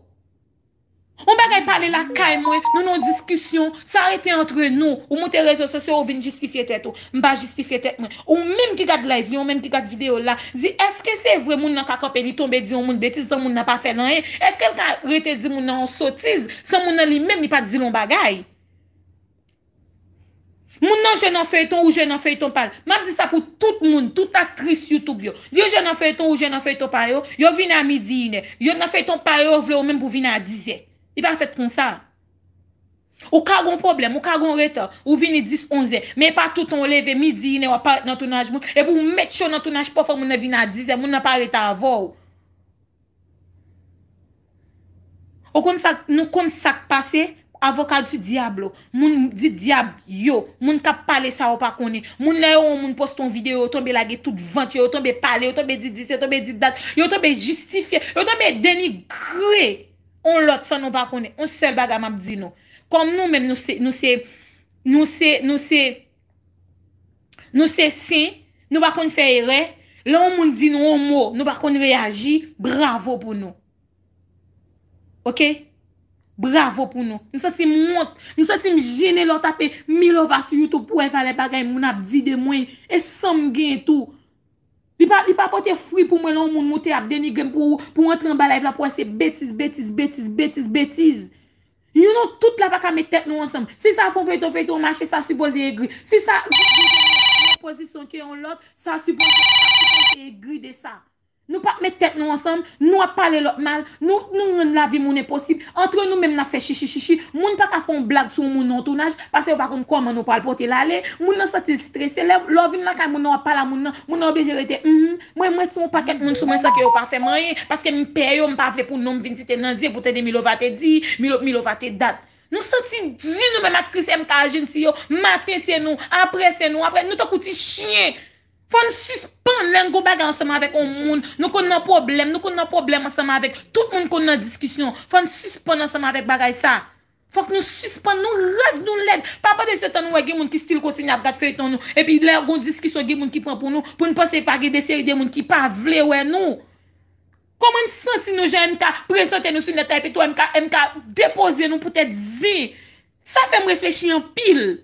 Yon bagay pale lakay mwen, nou nan yon diskisyon, sa rete antre nou. Ou moute rezo sosyo, ou vin jistifye tèt ou. M pa jistifye tèt mwen. Ou menm ki gad live li, ou menm ki gad videyo la, di èske se vre moun nan ka kanpe li tonbe di yon moun betiz san moun nan pa fè l anyen? Èske l ka rete di moun nan yon sotiz san moun nan li menm li pa t di l yon bagay? Moun nan jwe nan feyton, ou jwe nan feyton pa l. M ap di sa pou tout moun, tout aktris YouTube yo. Yo jwe nan feyton, ou jwe nan feyton pa yo. Yo vini a midi, inè. Yo nan feyton pa yo, yo vle ou menm pou vini a dizè. Li pa fèt konsa. Ou ka gon pwoblèm, ou ka gon reta. Ou vini dis, onzè. Men e pa toutan ou leve midi, inè, w ap parèt nan tounaj moun. Epi ou mèt cho nan tounaj, pafwa moun nan vini a dizè, moun nan pa rete avè w. Ou konn sa, nou konn sa k pase, avocat du diablo, moun di dyab yo, moun k ap pale sa yo pa konnen. Moun lè yo wè yon moun poste yon videyo, yo tonbe lage tout vant yo, yo tonbe pale, yo tonbe di dis, yo tonbe di dat, yo tonbe jistifye, yo tonbe denigre yon lòt san nou pa konnen. Yon sèl bagay m ap di nou. Kòm nou menm nou se, nou se, nou se, nou se, nou se sen, nou pa konn fè erè. Lè yon moun di nou yon mo, nou pa konn reyaji, bravo pou nou. Oke? Bravo pou nou. M santi m wont. M santi m jennen lè w tape Milova sou YouTube pou w wè valè bagay moun ap di de mwen. E san m genyen tou. Li pa, li pa pote fwi pou mwen lè yon moun moute ap denigre m pou, pou antre anba live la pou wè se betiz, betiz, betiz, betiz, betiz. Youn nou tout la pa ka met tèt nou ansanm. Si sa fè yon feyton, feyton mache, sa sipoze egri. Si sa gen yon pozisyon ke yon lòt, sa sipoze, sa sipoze egri de sa. Nou p ap met tèt nou ansanm, nou ap pale lòt mal, nou, nou rann lavi moun enposib. Antre nou menm n ap fè chichi chichi. Moun pa ka fè yon blag sou yon moun nan yon tounaj, paske yo pa konn kòman nou pral pote l ale. Moun nan santi l strese. Lè, lè w vin lakay moun nan, w ap pale a moun nan, moun nan oblije rete, mhm. Mwen, mwen ti yon pakèt moun sou mwen san ke yo pa fè m anyen, paske m pè yo, m pa vle pou non m vin site nan zye pou tande Milova te di, Milo, Milova te dat. Nou santi di nou menm aktris M K Agency yo, maten se nou, apre se nou, apre nou tankou ti chen. Fò n sispann lè n gon bagay ansanm avèk yon moun, nou konn nan pwoblèm, nou konn nan pwoblèm ansanm avèk, tout moun konn nan diskisyon. Fò n sispann ansanm avèk bagay sa. Fòk nou sispann, nou raz, nou lèd. Pa pandan se tan nou wè gen moun ki still kontinye ap gad feyton nou. Epi lè gon diskisyon, gen moun ki pran pou nou, pou n panse pa gen de seri de moun ki pa vle wè nou. Kòman n santi nou jan M K prezante nou sou nèt la epi tou M K, M K depoze nou poutèt zen? Sa fè m reflechi anpil.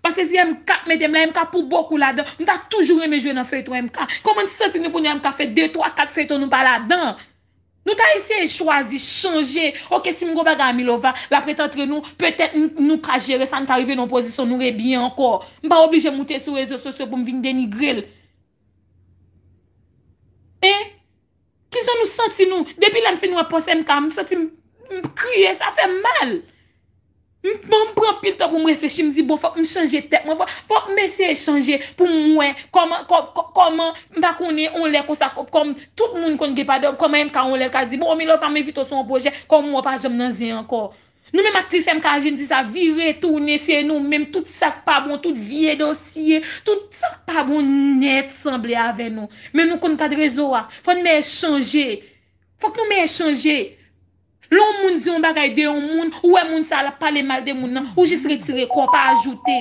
Paske se M K k mete m la, M K pou bokou ladan. M ta toujou renmen jwe nan feyton M K. Kòman n santi nou kounye a M K fè de, twa, kat feyton nou pa ladan? Nou ta eseye chwazi, chanje. Oke, si m gon bagay a Milova, l ap ret antre nou, petèt n, nou ka jere sa, n ka rive nan yon pozisyon nou rebyen ankò. M pa oblije moute sou rezo sosyo pou m vin denigre l. Hein? Kijan nou santi nou? Depi lè m fin wè pòs M K, m santi m, m kriye, sa fè m mal. M, m pran pil tan pou m reflechi, m di, bon, fòk m chanje tèt mwen, fòk, fòk m eseye chanje pou m wè kòman, kò-, kò-, kòman, m pa konnen, on lè konsa, kò-, kòm tout moun konn gen pa de, kòman M K on lè l ka di, bon, Milova, m envite w sou yon pwojè, kòm ou pa janm nan zen ankò. Nou menm aktris M K Agency sa vire tounen, se nou menm, tout sa k pa bon, tout vye dosye, tout sa k pa bon nèt sanble avè nou. Men nou konn gad rezo a. Fò n mèt chanje. Fòk nou mèt chanje. Lè yon moun di yon bagay de yon moun, ou wè moun sa l ap pale mal de moun nan, ou jis retire kò w, pa ajoute.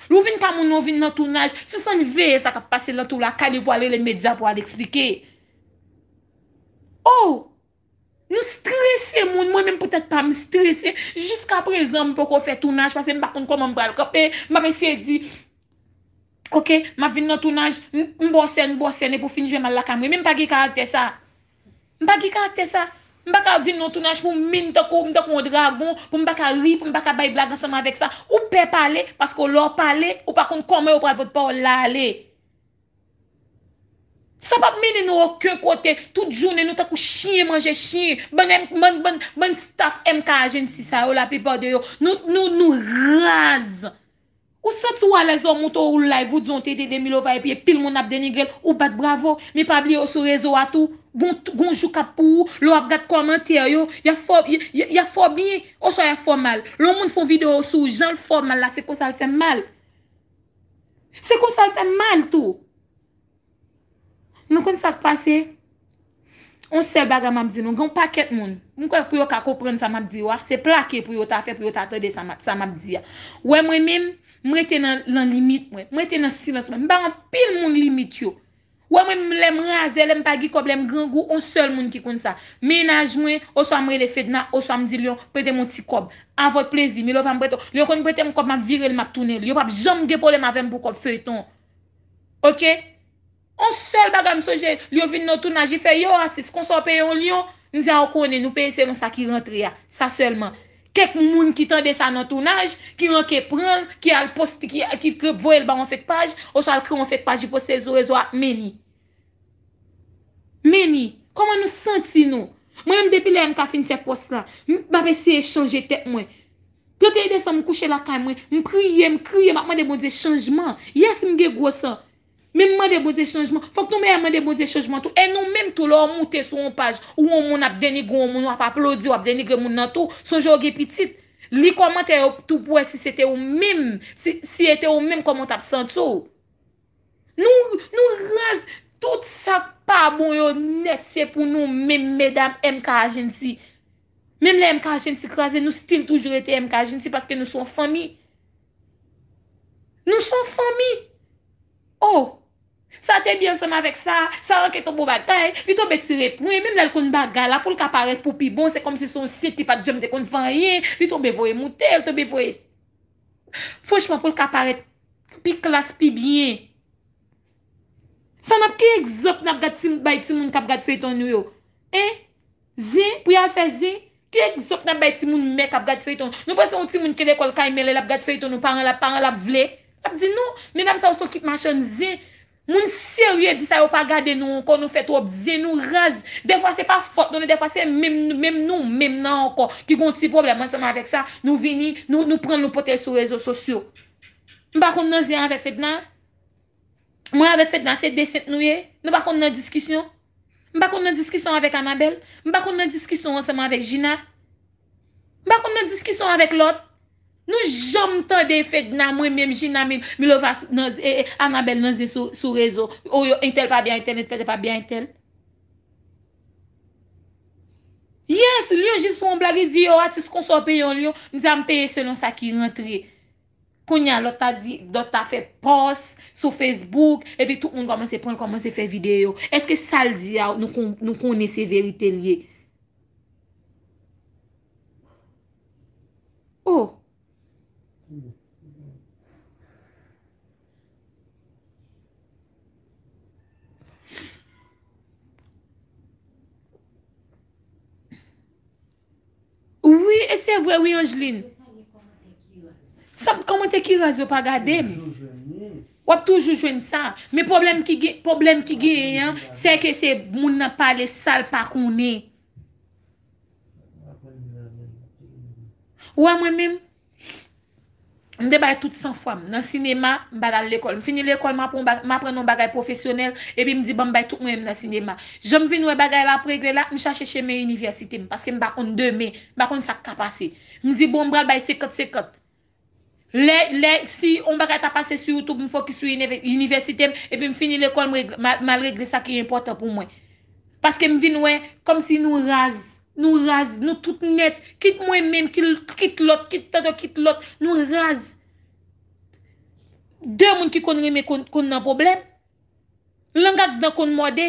Lè w vin ka moun nan, w vin nan tounaj, sispann veye sa k ap pase nan tou lakay li pou al rele medya pou al eksplike. Oh! Nou strese moun, mwen menm poutèt pa m strese. Jiska prezan m poko fè tounaj paske m pa konn kòman m pral kanpe. M ap eseye di, oke, m ap vin nan tounaj, m, m bòsèn, m bòsèn epi w fin jwe m al lakay mwen. Men m pa gen karaktè sa. M pa gen karaktè sa. M pa ka vin nan tounaj pou m min tankou, m tankou yon dragon, pou m pa ka ri, pou m pa ka bay blag ansanm avèk sa. Ou pè pale, paske lè w pale, ou pa konn kòman yo pral pot pawòl la ale. Sa p ap mennen nou okenn kote. Tout jounen, nou tankou chen manje chen. Bann, bann, bann, bann staff M K Agency sa yo, laplipa de yo, nou, nou, nou raz. Ou santi w alèz lè w monte w live, ou di yon tete de Milova epi pil moun ap denigre l, ou bat bravo. Men pa bliye w sou rezo a tou. Gon, gon jou k ap pou ou, lè w ap gad kòmantè yo, y ap fè w, y, y, y ap fè w byen, oswa y ap fè w mal. Lè yon moun fè yon videyo sou w, jan l fè w mal la, se konsa l fè m mal. Se konsa l fè m mal tou. Nou konn sa k pase? On sèl bagay m ap di nou, gen yon pakèt moun, m kwè pou yo ka konprann sa m ap di yo a, se plake pou yo ta fè, pou yo ta tande sa m ap, sa m ap di a. Wè mwen menm, m rete nan, nan limit mwen, m rete nan silans mwen. M ba anpil moun limit yo. Wè mwen menm lè m razè, lè m pa gen kòb, lè m grangou, on sèl moun ki konn sa. Mennaj mwen, oswa m rele Fedna, oswa m di Lyon, prete m yon ti kòb. A vòt plezi, Milova m prete w. Lyon konn prete m kòb, m ap vire l, m ap tounen l. Yo p ap janm gen pwoblèm avè m pou kòb feyton. Oke? On sèl bagay m sonje, Lyon vin nan tounaj, li fè, yo atis, konsa w peye yon Lyon? M di a, ou konnen, nou peye selon sa ki rantre a. Sa sèlman. Kèk moun ki tande sa nan tounaj, ki ranke pran l, ki al poste, ki, ki, ki voye l ba yon fake paj, oswa al kreye yon fake paj, li poste l sou rezo a, meni. Meni, kòman nou santi nou? Mwen menm depi lè M K fin fè pòs la, m, m ap eseye chanje tèt mwen. Trannteyen desanm, m kouche lakay mwen, m kriye, m kriye, m ap mande Bondye chanjman. Yes, m gen gwo san. Men m mande Bondye chanjman. Fòk nou mèt mande Bondye chanjman tou. E nou menm tou, lè w moute sou yon paj, ou yon moun ap denigre yon moun, w ap aplodi, w ap denigre moun nan tou, sonje w gen pitit. Li kòmantè yo tou pou wè si se te ou menm, si, si se te ou menm, kòman w t ap santi w. Nou, nou raz. Tout sa k pa bon yo nèt, se pou nou menm, medam M K Agency. Menm lè M K Agency kraze, nou still toujou rete M K Agency paske nou se yon fanmi. Nou se yon fanmi. Oh! Sa te byen ansanm avèk sa, sa ranke tonbe yon bagay, li tonbe tire pwen, menm lè l konn bagay la, pou l ka parèt pou pi bon, se kòmsi se yon sit ki pa t janm te konn fè anyen, li tonbe voye moute, li tonbe voye. Franchman, pou l ka parèt pi klas, pi byen. Sa n ap, ki egzanp n ap gad ti, bay timoun k ap gad feyton nou yo? Hein? Zen, pou y al fè zen? Ki egzanp n ap bay timoun mè k ap gad feyton? Nou panse yon timoun ki lekòl kay mele l ap gad feyton, nou paran l ap, paran l ap vle? L ap di non, medam sa yo se yon kit machann zen. Moun serye di sa, yo pa gade nou ankò, nou fè twòp zen, nou raz. Dèfwa se pa fòt nou, dèfwa se menm, menm nou menm nan ankò ki gon ti pwoblèm ansanm avèk sa, nou vini, nou, nou pran l, nou pote l sou rezo sosyo. M pa konn nan zen avèk Fedna. Mwen avèk Fedna se de sent nou ye. Nou pa konn nan diskisyon. M pa konn nan diskisyon avèk Anabèl. M pa konn nan diskisyon ansanm avèk Jina. M pa konn nan diskisyon avèk lòt. Nou janm tande Fedna, mwen menm, Jina, Mil-, Milova, nan, e, e, Anabèl nan zen sou, sou rezo. O yo, entèl pa byen entèl, entèl pa byen entèl. Yes, Lyon jis fè yon blag, li di yo atis konsa w peye yon Lyon. M di a m peye selon sa ki rantre. Kounye a lòt ta di, lòt ta fè pòs sou Facebook, epi tout moun kòmanse pran l, kòmanse fè videyo. Èske sa l di a, nou kon-, nou konnen se verite l ye? Oh. Wi, e se vre, wi, Angeline. Sa, kòmantè ki raz yo pa gade m. W ap toujou jwenn sa. Men pwoblèm ki gen, pwoblèm ki genyen an, se ke se moun nan pale sa l pa konnen. Ou wè mwen menm, m te bay tout san fwa m nan sinema, m pa t al lekòl. M fini lekòl, m aprann, m aprann yon bagay pwofesyonèl, epi m di, "Ban m bay tout mwayen m nan sinema." Jan m vin wè bagay la ap regle la, m chache chemen inivèsite m, paske m pa konn demen, m pa konn sa k ka pase. M di, "Bon, m pral bay senkant senkant." Lè, lè, si yon bagay ta pase sou YouTube, m fokis sou inivè-, inivèsite m, epi m fini lekòl, m regle, m al, m al regle sa ki enpòtan pou mwen. Paske m vin wè, kòmsi nou raz, nou raz, nou tout nèt, kit mwen menm, kit, kit lòt, kit tanto, kit lòt, nou raz. De moun ki konn renmen konn, konn nan pwoblèm. Lang ak dan konn mòde.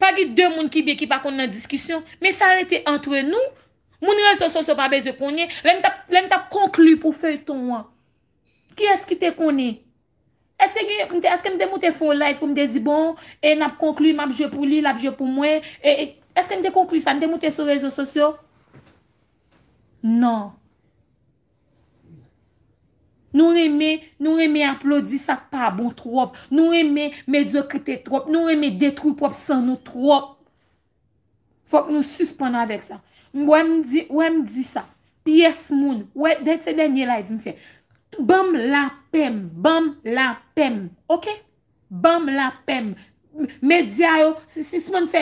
Pa gen de moun ki byen ki pa konn nan diskisyon, men sa rete antre nou. Moun rezo sosyo pa bezwen konnen. Lè n t ap, lè n t ap konkli pou feyton an, kiyès ki te konnen? Èske gen, m te, èske m te moute fè yon live pou m te di, "Bon, e n ap konkli, m ap jwe pou li, l ap jwe pou mwen"? E, e, èske n te konkli sa? N te moute sou rezo sosyo? Non. Nou renmen, nou renmen aplodi sa k pa bon twòp. Nou renmen medyokrite twòp. Nou renmen detwi pwòp san nou twòp. Fòk nou sispann avèk sa. M, wè m di, wè m di sa. Pyès moun, wè, dèt se dènye live m fè. Ban m lapè m, ban m lapè m, oke? Ban m lapè m. Medya yo, si-, sispann fè,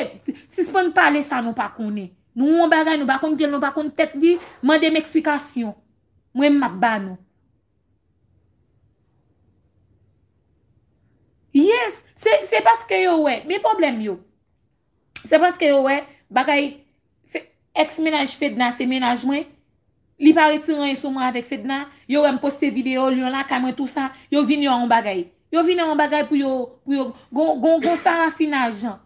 sispann pale sa nou pa konnen. Nou yon bagay, nou pa konn pye l, nou pa konn tèt li, mande m eksplikasyon. Mwen, m ap ba nou. Yes, se, se paske yo wè, men pwoblèm yo. Se paske yo wè, bagay, fe-, èks mennaj Fedna se mennaj mwen. Li pa retire anyen sou mwen avèk Fedna. Yo wè m poste videyo, li yon lakay mwen, tou sa. Yo vin yon bagay. Yo vin yon bagay pou yo, pou yo, gon, gon, gon Sarafina Jean.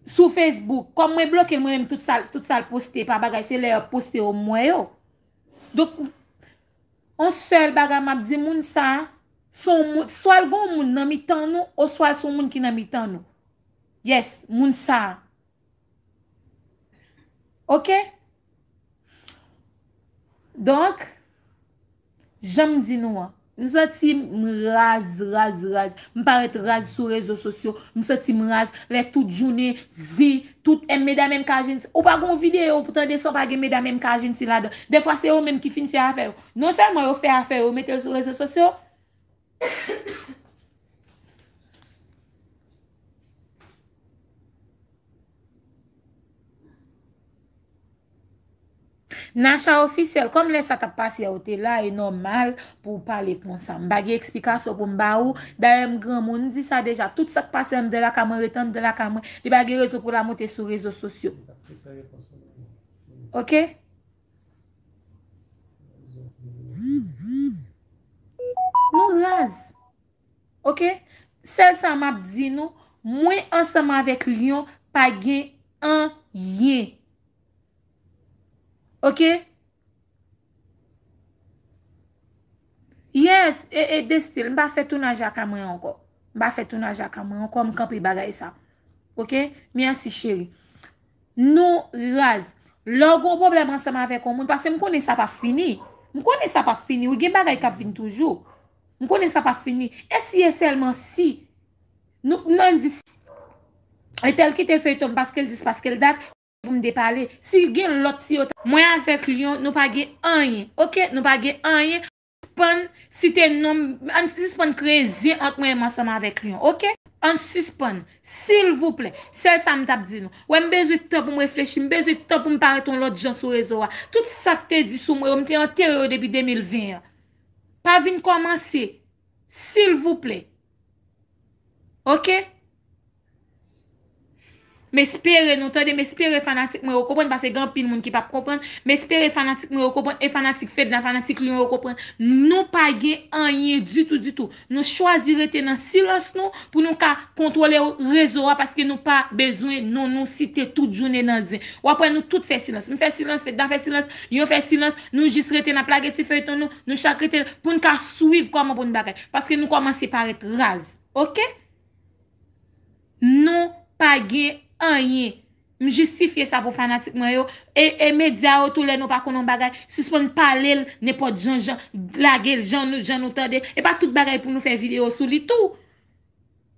Sou Facebook. Kòm mwen bloke l, mwen menm tout sa, tout sa l poste pa bagay, se lè y ap poste yo m wè yo. Donk, yon sèl bagay m ap di moun sa, se yon moun, swa l gon moun nan mitan nou, oswa l se yon moun ki nan mitan nou. Yes, moun sa. Oke? Donk, jan m di nou an, m santi m raz, raz, raz. M parèt raz sou rezo sosyo. M santi m raz. Lè tout jounen, zen, tout, e, medam M K Jensi. Ou pa gon videyo pou tande san pa gen medam M K Jensi ladan. Dèfwa se yo menm ki fin fè afè yo. Non sèlman yo fè afè yo, yo mete l sou rezo sosyo. Nacha Ofisyèl, kòm lè sa t ap pase a ou te la, e nòmal pou w pale konsa. M pa gen eksplikasyon pou m ba ou. Dayè, m granmoun, m di sa deja. Tout sa k pase anndan lakay mwen, rete anndan lakay mwen. Li pa gen rezon pou l al monte sou rezo sosyo. Oke? Nou raz. Oke? Sèl sa m ap di nou, mwen ansanm avèk Lyon pa gen anyen. Oke? Yes, e, e, Destil, m pa fè tounaj ak mwen ankò. M pa fè tounaj ak mwen ankò, m kanpe bagay sa. Oke? Mèsi, cheri. Nou raz. Lè w gen yon pwoblèm ansanm avèk yon moun, paske m konnen sa p ap fini. M konnen sa p ap fini, wi, gen bagay k ap vin toujou. M konnen sa p ap fini. E si e sèlman si nou, nou di, entèl kite feyton m paske l dis, paske l dat, pou m te pale. Si gen lòt, si yo ta. Mwen avèk Lion, nou pa gen anyen. Oke? Nou pa gen anyen. Sispann site non m, ann sispann kreye zye ant mwen menm ansanm avèk Lion. Oke? Ann sispann. Silvouplè. Sèl sa m t ap di nou. Wè, m bezwen tan pou m reflechi, m bezwen tan pou m parèt yon lòt jan sou rezo a. Tout sa k te di sou mwen yo, m te antere yo depi de mil ven an. Pa vin kòmanse. Silvouplè. Oke? M espere nou tande, m espere fanatik mwen yo konprann, paske gen anpil moun ki p ap konprann. M espere fanatik mwen yo konprann, e fanatik Fedna, fanatik Lion yo konprann. Nou pa gen anyen ditou, ditou. Nou chwazi rete nan silans nou pou nou ka kontwole rezo a, paske nou pa bezwen non nou site tout jounen nan zen. W ap wè nou tout fè silans. M fè silans, Fedna fè silans, Lion fè silans. Nou jis rete, n ap lage ti feyton nou, nou chak rete pou n ka swiv kòman pou n bagay. Paske nou kòmanse parèt raz. Oke? Nou pa gen anyen. M jistifye sa pou fanatik mwen yo. E, e medya yo tou, lè nou pa konn yon bagay, sispann pale l nenpòt jan, jan, lage l jan nou, jan nou tande. E pa tout bagay pou nou fè videyo sou li tou.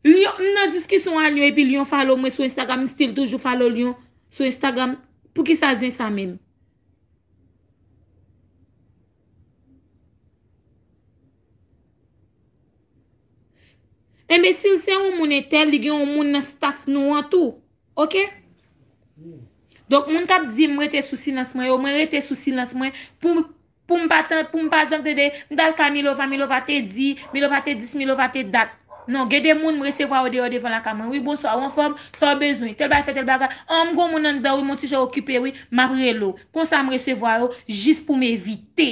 Lion, m nan diskisyon a Lion epi Lion follow mwen sou Instagram, m still toujou follow Lion sou Instagram. Poukisa zen sa menm? Enbesil, se yon moun entèl, li gen yon moun nan staff nou an tou. Oke? Donk, moun k ap di m rete sou silans mwen yo, mwen rete sou silans mwen pou, pou m pa tan, pou m pa janm tande, m t al kay Milova, Milova te di, Milova te dis, Milova te dat. Non, gen de moun m resevwa yo deyò devan lakay mwen. Wi, bonswa, ou anfòm? Sa w bezwen? Tèl bagay fè tèl bagay. An, m gon moun anndan, wi, m on ti jan okipe, wi, m ap rele w. Konsa m resevwa yo, jis pou m evite.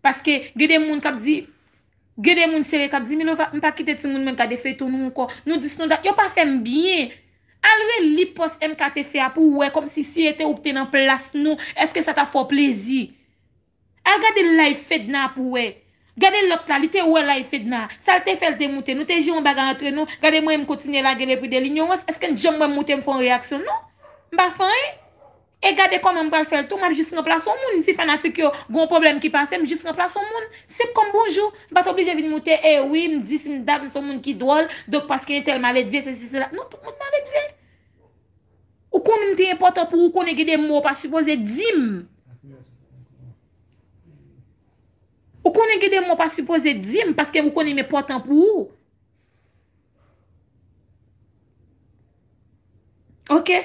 Paske gen de moun k ap di, gen de moun serye k ap di, Milova, m pa kite timoun mwen gade feyton nou ankò. Nou dis nou dat. Yo pa fè m byen. Al reli pòs M K te fè a pou w wè kòmsi si ete ou k te nan plas nou, èske sa t ap fè w plezi? Al gade live Fedna pou w wè. Gade lòt la, li te wè live Fedna. Sa l te fè, l te moute. Nou te jere yon bagay antre nou. Gade mwen, m kontinye lage l epi de linyorans. Èske n janm wè m moute m fè yon reyaksyon? Non. M pa fè anyen. E gade kòman m pral fè l tou, m ap jis ranplase yon moun. Si fanatik yo gon pwoblèm ki pase, m jis ranplase yon moun. Senp kòm bonjou. M pa t oblije vin moute, e wi, m di si m dat, m se yon moun ki dwòl, donk paske entèl maledve, sesi, sela. Non, tout moun maledve. Ou konnen m te enpòtan pou ou, ou konnen gen de mo ou pa sipoze di m. Ou konnen gen de mo ou pa sipoze di m, paske ou konnen m enpòtan pou ou. Oke?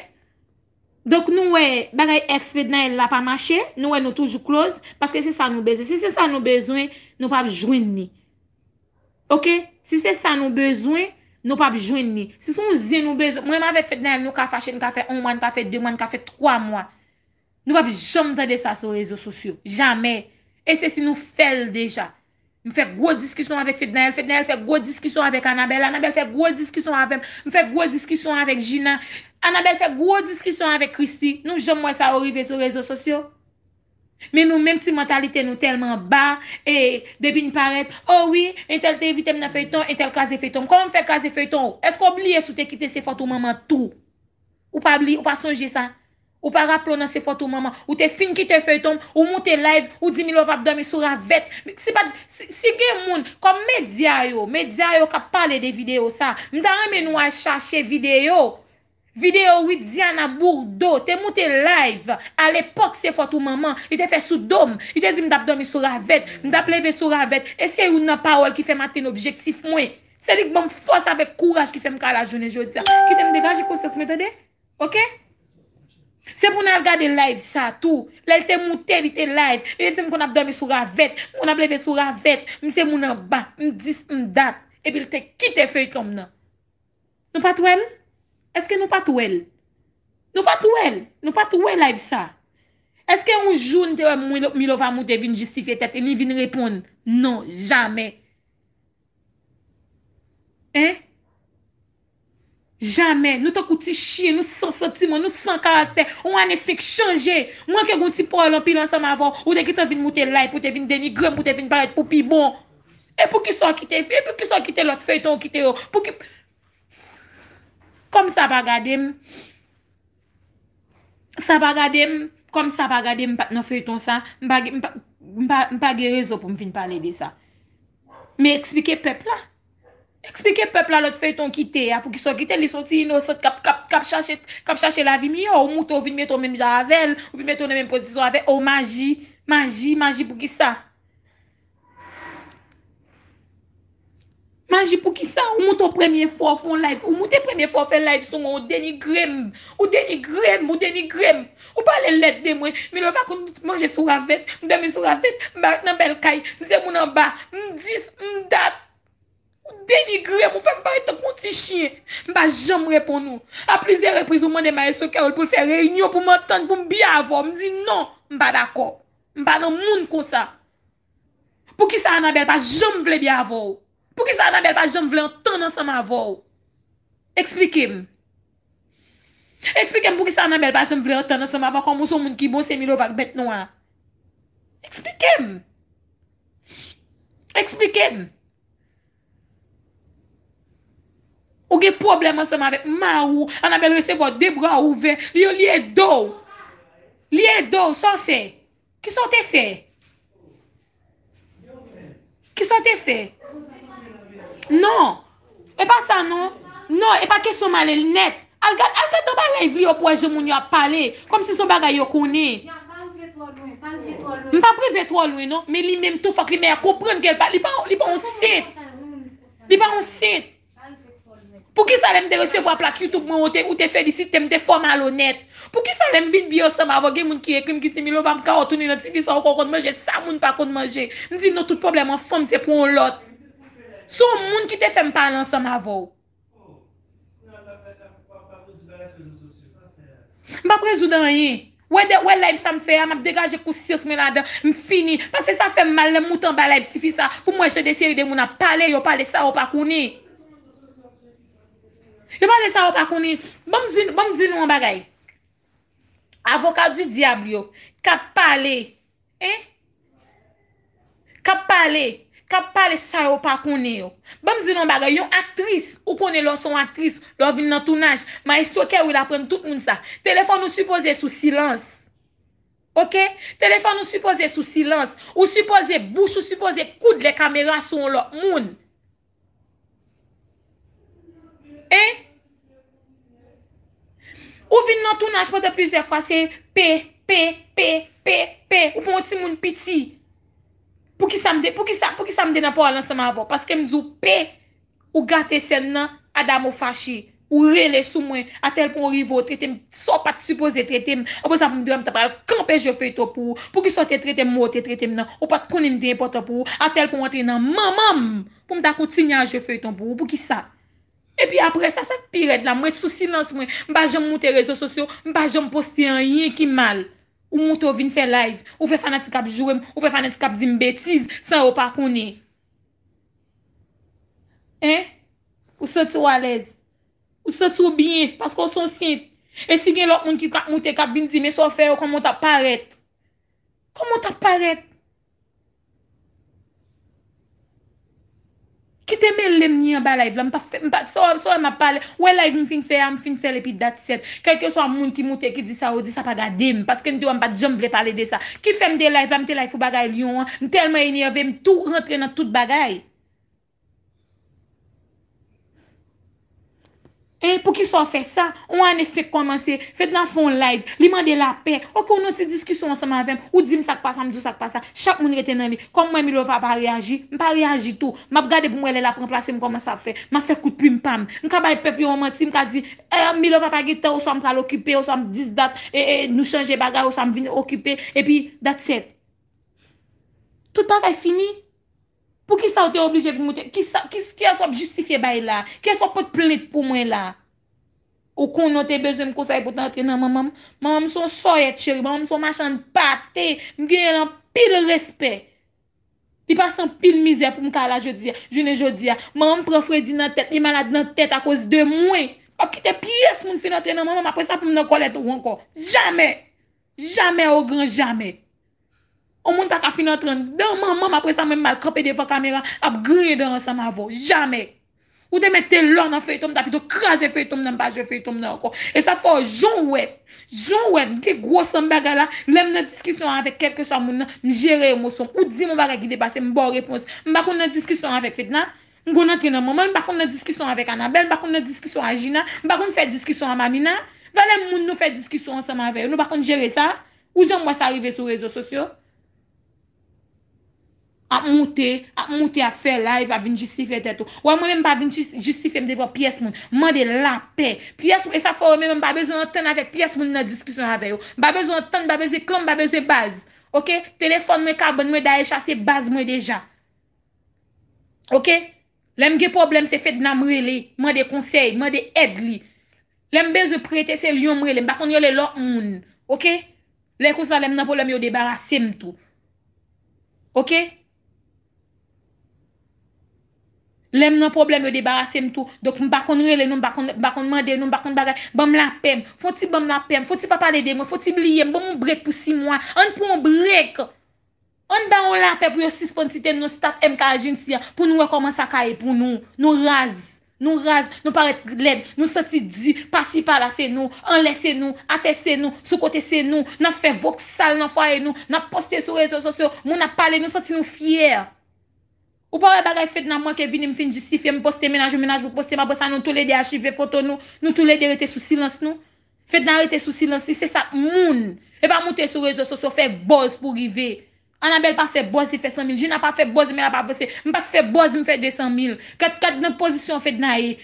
Donk, nou wè bagay ex Fednaelle la pa mache, nou wè nou toujou close, paske se sa nou bezwen. Si se sa nou bezwen, nou p ap jwenn li. Oke? Si se sa nou bezwen, nou p ap jwenn li. Si se yon zen nou bezwen, mwen menm avèk Fednaelle, nou ka fache, n ka fè yon mwa, n ka fè de mwa, n ka fè twa mwa. Nou p ap janm tande sa sou rezo sosyo. Jamè. E se si nou fè l deja. M fè gwo diskisyon avèk Fednaelle. Fednaelle fè gwo diskisyon avèk Anabelle. Anabelle fè gwo diskisyon avè m. M fè gwo diskisyon avèk Gina. Anabelle fè gwo diskisyon avèk Christie. Nou janm wè sa yo rive sou rezo sosyo? Men nou menm ti mantalite nou tèlman ba, e depi n parèt, o wi, entèl te envite m nan feyton, entèl kraze feyton m. Kòman m fè kraze feyton ou? Èske w bliye si w te kite se fòt ou manman tou? Ou pa bliye, ou pa sonje sa? Ou pa raple w nan se fòt ou manman? Ou te fin kite feyton m, ou moute live, ou di Milova ap dòmi sou ravèt. Si pa, si, si gen moun, kòm medya yo, medya yo k ap pale de videyo sa, m ta renmen nou al chache videyo. Videyo Widiana Bourdeau te moute live. Alepòk, se fòt ou manman. Li te fè sou do m. Li te di m t ap dòmi sou ravèt. M t ap leve sou ravèt. E se youn nan pawòl ki fè m atenn objektif mwen. Se li k ban m fòs avèk kouraj ki fè m ka la jounen jodi a. Kite m degaje konsyans mwen, tande? Oke? Se pou n al gade live sa tou. Lè l te moute, li te live. Li te di m konn ap dòmi sou ravèt. M konn ap leve sou ravèt. M se moun anba. M dis, m dat. Epi l te kite feyton m nan. Nou pa t wè l? Èske nou pa t wè l? Nou pa t wè l? Nou pa t wè live sa? Èske yon jou n te wè Milo-, Milova moute vin jistifye tèt li, li vin reponn? Non, jamè. Hein? Jamè. Nou tankou ti chen, nou san santiman, nou san karaktè. Yon ane fenk chanje. Mwen ke gon ti pawòl anpil ansanm avè w, ou te gentan vin moute live, pou te vin denigre m, pou te vin parèt pou pi bon. E poukisa w kite, e poukisa w kite lòt feyton w kite yo? Pouki, kòm sa pa gade m. Sa pa gade m, kòm sa pa gade m, m pa t nan feyton sa, m pa, m pa, m pa, m pa gen rezon pou m vin pale de sa. Men eksplike pèp la. Eksplike pèp la lòt feyton kite a, poukisa w kite li, se yon ti inosant k ap, k ap, k ap chache, k ap chache lavi miyò, ou moute, ou vin mete w menm jan avè l, ou vin mete w nan menm pozisyon avè l, o maji, maji, maji poukisa? Maji poukisa? Ou moute w premye fwa w fè yon live, ou moute premye fwa w fè live sou mwen, ou denigre m, ou denigre m, ou denigre m. Ou pale lèd de mwen, Milova konn manje sou ravèt, m dòmi sou ravèt, m pa nan bèl kay, m se moun anba, m dis, m dat. Ou denigre m, ou fè m parèt tankou yon ti chen. M pa janm reponn ou. A plizyè repriz, ou mande Maestro Carole pou l fè reyinyon pou m antann, pou m byen avè w. M di non, m pa dakò. M pa nan moun konsa. Poukisa Anabèl pa janm vle byen avè w? Poukisa Anabèl pa janm vle antann ansanm avè w? Eksplike m. Eksplike m poukisa Anabèl pa janm vle antann ansanm avè w, kòm ou se yon moun ki bon, se Milova k bèt nwa. Eksplike m. Eksplike m. Ou gen pwoblèm ansanm avèk mari w. Anabèl resevwa w de bra ouvè. Li, li ede w. Li ede w. Sa w fè? Kisa w te fè? Kisa w te fè? Non. E pa sa non. Non, e pa kesyon m ale l nèt. Al gad, al gad anba live li yo pou wè jan moun yo ap pale. Kòmsi se yon bagay yo konnen. Ya, pa rive twò lwen, pa rive twò lwen. M p ap rive twò lwen non, men li menm tou fòk li mèt konprann ke l pa, li pa, li pa yon sent. Li pa yon sent. Poukisa lè m te resevwa plak YouTube mwen, ou te, ou te felisite m, te fò malonèt? Poukisa lè m vin byen ansanm avè w, gen moun ki ekri m, ki di, "Milova, m ka wè w tounen nan tifi sa, ou konn manje sa moun pa konn manje?" M di, "Non, tout pwoblèm an fanm, se pou yon lòt." Se yon moun ki te fè m pale ansanm avè w. M p ap rezoud anyen. Wè de, wè live sa m fè a, m ap degaje konsyans mwen ladan. M fini. Paske sa fè m mal lè m moute anba live tifi sa, pou m wè jan de seri de moun ap pale, yo pale sa yo pa konnen. Yo pale sa yo pa konnen. Ban m di, ban m di nou yon bagay. Avoka di dyab yo, k ap pale, en? K ap pale, k ap pale sa yo pa konnen yo. Ban m di nou yon bagay, yon aktris, ou konnen lè w se yon aktris, lè w vin nan tounaj, Maestro Kerwil aprann tout moun sa. Telefòn ou sipoze sou silans. Oke? Telefòn ou sipoze sou silans. Ou sipoze, bouch ou sipoze koud lè kamera sou yon lòt moun. En? Ou vin nan tounaj pandan plizyè fwa, se pe, pe, pe, pe, pe. Ou pa yon timoun piti. Poukisa m te, poukisa, poukisa m te nan pawòl ansanm avè w? Paske m di w pe, ou gate sèn nan, Adamo fache. Ou rele sou mwen, atèl pwen ou rive, ou trete m sa w pa t sipoze trete m. Apre sa, pou m di w, m ta pral kanpe jwe feyton pou ou. Poukisa w te trete m, ou te trete m nan? Ou pa t konnen m te enpòtan pou ou. Atèl pwen w antre nan manman m, pou m ta kontinye a jwe feyton pou ou. Poukisa? Epi apre sa, sa k pi rèd la, m ret sou silans mwen. M pa janm moute rezo sosyo, m pa janm poste anyen ki mal. Ou moute, ou vin fè live, ou fè fanatik ap joure m, ou fè fanatik ap di m betiz, san yo pa konnen. En? Ou santi w alèz. Ou santi w byen, paske w se yon sent. E si gen lòt moun ki t ap moute, k ap vin di, "Men sa w fè yo, kòman w t ap parèt?" Kòman w t ap parèt? Kite mele m ni anba live la, m pa fè, m pa, sa w, sa w wè m ap pale, ou wè live m fin fè a, m fin fè l epi that's it. Kèlkeswa moun ki moute, ki di sa yo di, sa pa gade m, paske m te wè m pa t janm vle pale de sa. Ki fè m te live la, m te live pou bagay Lyon an, m tèlman enève, m tou rantre nan tout bagay. E poukisa w fè sa? Yon ane fenk kòmanse, Fedna fè yon live, li mande lapè. Oke, w nan ti diskisyon ansanm avè m, ou di m sa k pa sa, m di w sa k pa sa. Chak moun rete nan li. Kòm mwen, Milova pa reyaji, m pa reyaji tou. M ap gade pou m wè lè l ap ranplase m kòman sa ap fè. M ap fè kout plim pa m. M ka bay pèp yo yon manti, m ka di, eh, Milova pa gen tan, oswa m pral okipe, oswa m dis dat, e, e, nou chanje bagay, oswa m vin okipe, epi that's it. Tout bagay fini. Poukisa w te oblije vin moute? Kisa, ki, kiyès w ap jistifye bay la? Kiyès w ap pot plent pou mwen la? Ou konnen w te bezwen m konsa e pou w te antre nan manman m? Manman m se yon sòyèt cheri, manman m se yon machann pate, m genyen l anpil respè. Li pase anpil mizè pou m ka la jodi a, jounen jodi a. Manman m pran fredi nan tèt, li malad nan tèt akoz de mwen. M p ap kite pyès moun fin antre nan manman m, apre sa pou m nan kòlèt ou ankò. Jamè! Jamè o gran jamè. Yon moun pa ka fin antre anndan manman m, apre sa mwen m al kanpe devan kamera, ap griyen dan ansanm avè w. Jamè. Ou te mete lò nan feyton, m ta pito kraze feyton m nan, m pa jwe feyton m nan ankò. E sa fè w, jan w wè, jan w wè m gen gwo sanm bagay la, lè m nan diskisyon avèk kèlkeswa moun nan, m jere emosyon m. Ou di m yon bagay ki depase m, m ba w repons. M pa konn nan diskisyon avèk Fedna. M konn antre nan manman l, m pa konn nan diskisyon avèk Anabèl, m pa konn nan diskisyon a Jina, m pa konn fè diskisyon a Mamina. Valè moun nou fè diskisyon ansanm avè yo, nou pa konn jere sa. Ou janm wè sa rive sou rezo sosyo? Ap moute, ap moute, ap fè live, ap vin jistifye tèt ou. Wè, mwen menm m pa vin jis- jistifye m devan pyès moun. M mande lapè. Pyès moun, e sa fè w menm m pa bezwen antann avèk pyès moun nan diskisyon avè yo. M pa bezwen antann, m pa bezwen klan, m pa bezwen baz. Oke? Telefòn mwen, kabann mwen, Daïcha se baz mwen deja. Oke? Lè m gen pwoblèm, se Fedna m rele, mande konsèy, mande èd li. Lè m bezwen prete, se Lyon m rele. M pa konn rele lòt moun. Oke? Lè konsa, lè m nan pwoblèm, yo debarase m tou. Oke? Lè m nan pwoblèm, yo debarase m tou. Donk, m pa konn rele nou, m pa konn, m pa konn mande nou, m pa konn bagay. Ban m lapè m. Fon ti ban m lapè m. Fon ti pa pale de mwen. Fon ti bliye m. Ban m yon brek pou sis mwa. Ann pran yon brek. Ann ba yo lapè pou yo sispann site non staff M K Agency a, pou nou wè kòman sa ka ye pou nou. Nou raz. Nou raz, nou parèt lèd, nou santi di, pasi pala se nou, anlè se nou, atè se nou, sou kote se nou, n ap fè voksal nan fwaye nou, n ap poste sou rezo sosyo, moun ap pale, nou santi nou fyè. Ou pa wè bagay Fedna manke vini, m fin jistifye, m poste mennaj mwen, mennaj mwen poste m, apre sa nou toulede achive foto nou, nou toulede rete sou silans nou. Fedna rete sou silans li, se sa k moun. E pa moute sou rezo sosyo fè buzz pou rive. Anabèl pa fè buzz, li fè san mil. Jina pa fè buzz, men l ap avanse. M pa t fè buzz, m fè de san mil. Gad, gad nan pozisyon Fedna ye.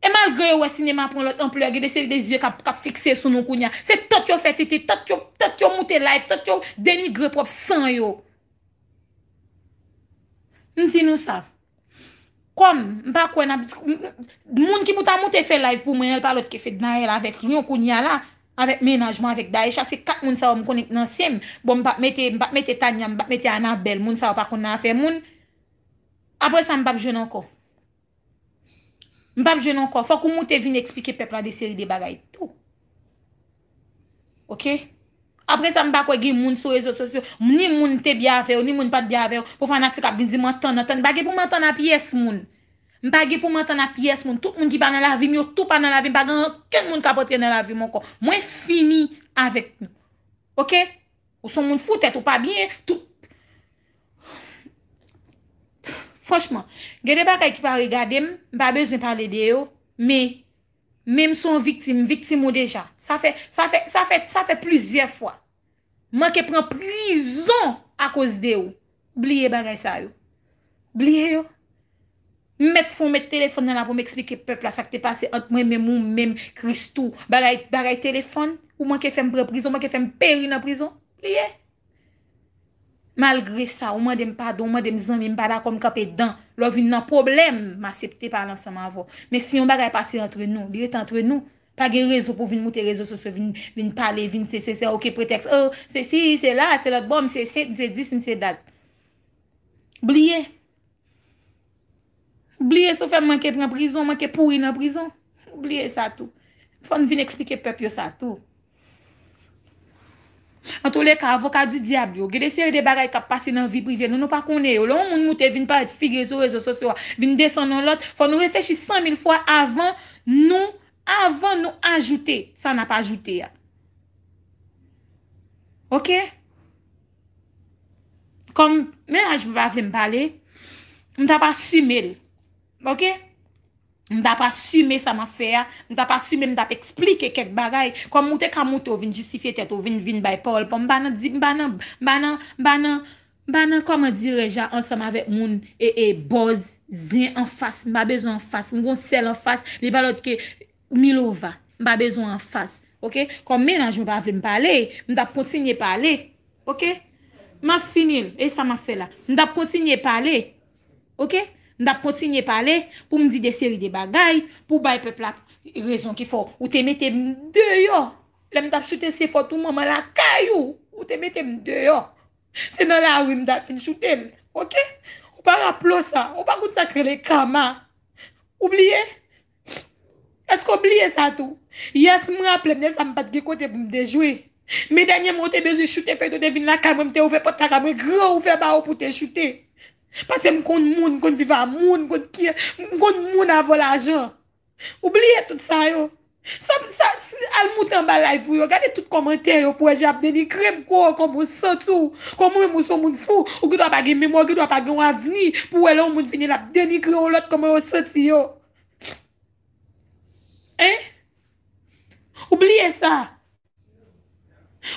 E malgre yo wè sinema pran lòt anplè, gen de seri de zye k ap, k ap fikse sou nou kounye a. Se tant yo fè tete, tant yo, tant yo moute live, tant yo denigre pwòp san yo. M di nou sa. Kòm m pa kwè n ap dis- m- m- moun ki pou ta moute fè live pou mwen an, l pa lòt ke Fednaelle avèk Lyon kounye a la, avèk mennaj mwen, avèk Daïcha, se kat moun sa yo m konnen k nan sen m. Bon, m p ap mete, m p ap mete Tania, m p ap mete Anabèl, moun sa yo pa konn nan afè moun. Apre sa, m p ap jwenn ankò. M p ap jwenn ankò. Fòk ou moute vin eksplike pèp la de seri de bagay tou. Oke? Apre sa, m pa kwè gen moun sou rezo sosyo, ni moun te byen avè yo, ni moun pa t byen avè yo, pou fanatik ap vin di m antann, antann. M pa gen pou m antann a pyès moun. M pa gen pou m antann a pyès moun. Tout moun ki pa nan lavi m, yo tou pa nan lavi m. Pa gen okenn moun k ap antre nan lavi m ankò. Mwen fini avèk nou. Oke? Ou se yon moun fou, tèt ou pa byen, tout. Franchman, gen de bagay ki pa regade m, m pa bezwen pale de yo, men, men m se yon viktim, m viktim ou deja. Sa fè, sa fè, sa fè, sa fè plizyè fwa. M manke pran prizon akoz de ou. Bliye bagay sa yo. Bliye yo. M mèt fè w met telefòn nan la pou m eksplike pèp la sa k te pase ant mwen menm ou menm, Christoo. Bagay, bagay telefòn, ou manke fè m pran prizon, manke fè m peri nan prizon. Bliye. Malgre sa, ou mande m padon, ou mande m zanmi, m pa dakò, m kanpe dan. Lè w vin nan pwoblèm, m aksepte pale ansanm avè w. Men si yon bagay pase antre nou, li rete antre nou. Pa gen rezon pou vin moute rezo sosyo, vin, vin pale, vin se, se, se, oke, pretèks, oh, se si, se la, se lòt bò, m se sent, m se dis, m se dat. Bliye. Bliye si w fè m manke pran prizon, manke pouri nan prizon. Bliye sa tou. Fò n vin eksplike pèp yo sa tou. Antouleka, avoka di dyab yo, gen de seri de bagay k ap pase nan vi prive nou, nou pa konnen yo. Lè yon moun moute vin parèt figi sou rezo sosyo a, vin desann yon lòt, fò nou reflechi san mil fwa avan nou, avan nou ajoute sa n ap ajoute a. Oke? Kòm mennaj mwen pa vle m pale, m t ap asime l. Oke? M t ap asime sa m ap fè a. M t ap asime, m t ap eksplike kèk bagay. Kòm ou te ka moute, ou vin jistifye tèt ou, vin, vin bay pawòl pa w. M pa nan di, m pa nan, m pa nan, m pa nan, m pa nan, kòman dirè j a, ansanm avèk moun e, e bòz, zen anfas. M pa bezwen anfas. M gon sèl anfas, li pa lòt ke Milova. M pa bezwen anfas. Oke? Kòm mennaj mwen pa vle m pale, m t ap kontinye pale. Oke? M ap fini l. E sa m ap fè la. M t ap kontinye pale. Oke? M t ap kontinye pale pou m di de seri de bagay, pou bay pèp la rezon ki fè w te mete m deyò. Lè m t ap choute se fòt ou manman lakay ou, ou te mete m deyò. Se nan lari m t al fin choute l. Oke? Ou pa raple w sa. Ou pa konn sa k rele kama. Ou bliye? Èske w bliye sa tou? Yès, m raple m de sa, m pa t gen kote pou m te jwe. Men dènyèman, ou te bezwen choute feyton, te vin lakay mwen, m te ouvè pòt lakay mwen, gran ouvè ba ou pou te choute. Paske m konn moun, m konn viv a moun, m konn ki, m konn moun avan lajan. Ou bliye tout sa yo. Sa, sa, si, al moute anba live ou yo, gade tout kòmantè yo pou wè jan y ap denigre m, kò, kòman w santi w, kòman w menm ou se yon moun fou, ou gendwa pa gen memwa, ou gendwa pa gen yon avni, pou wè lè yon moun vini l ap denigre yon lòt kòman yo santi yo. Hein? Ou bliye sa.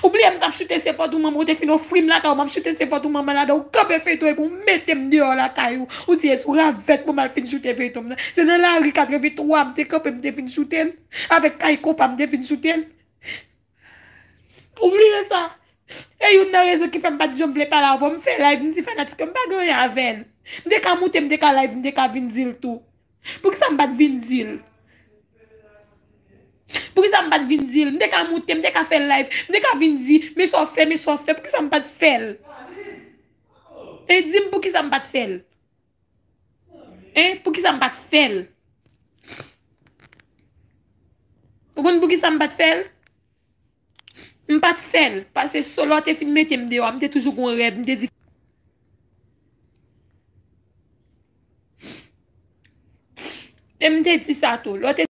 Ou bliye m t ap choute se fòt ou manman, ou te fin ofri m lakay ou, m ap choute se fòt ou manman ladan, ou kanpe feyton epi w mete m deyò lakay ou. Ou di e sou ravèt pou m al fin choute feyton m nan. Se nan lari katrevenntwa m te kanpe, m te fin choute l. Avèk kay konpa m te fin choute l. Ou bliye sa. E youn nan rezon ki fè m pa t janm vle pale avè w, m fè live, m di fanatik yo m pa gen anyen avè l. M te ka moute, m te ka live, m te ka vin di l tou. Poukisa m pa t vin di l? Poukisa m pa t vin di l? M te ka moute, m te ka fè live, m te ka vin di, men sa w fè, men sa w fè, poukisa m pa t fè l? E di m poukisa m pa t fè l? Hein? Poukisa m pa t fè l? Ou konn poukisa m pa t fè l? M pa t fè l, paske so lè w te fin mete m deyò a, m te toujou gon rèv, m te di. E m te di sa tou. Lè w te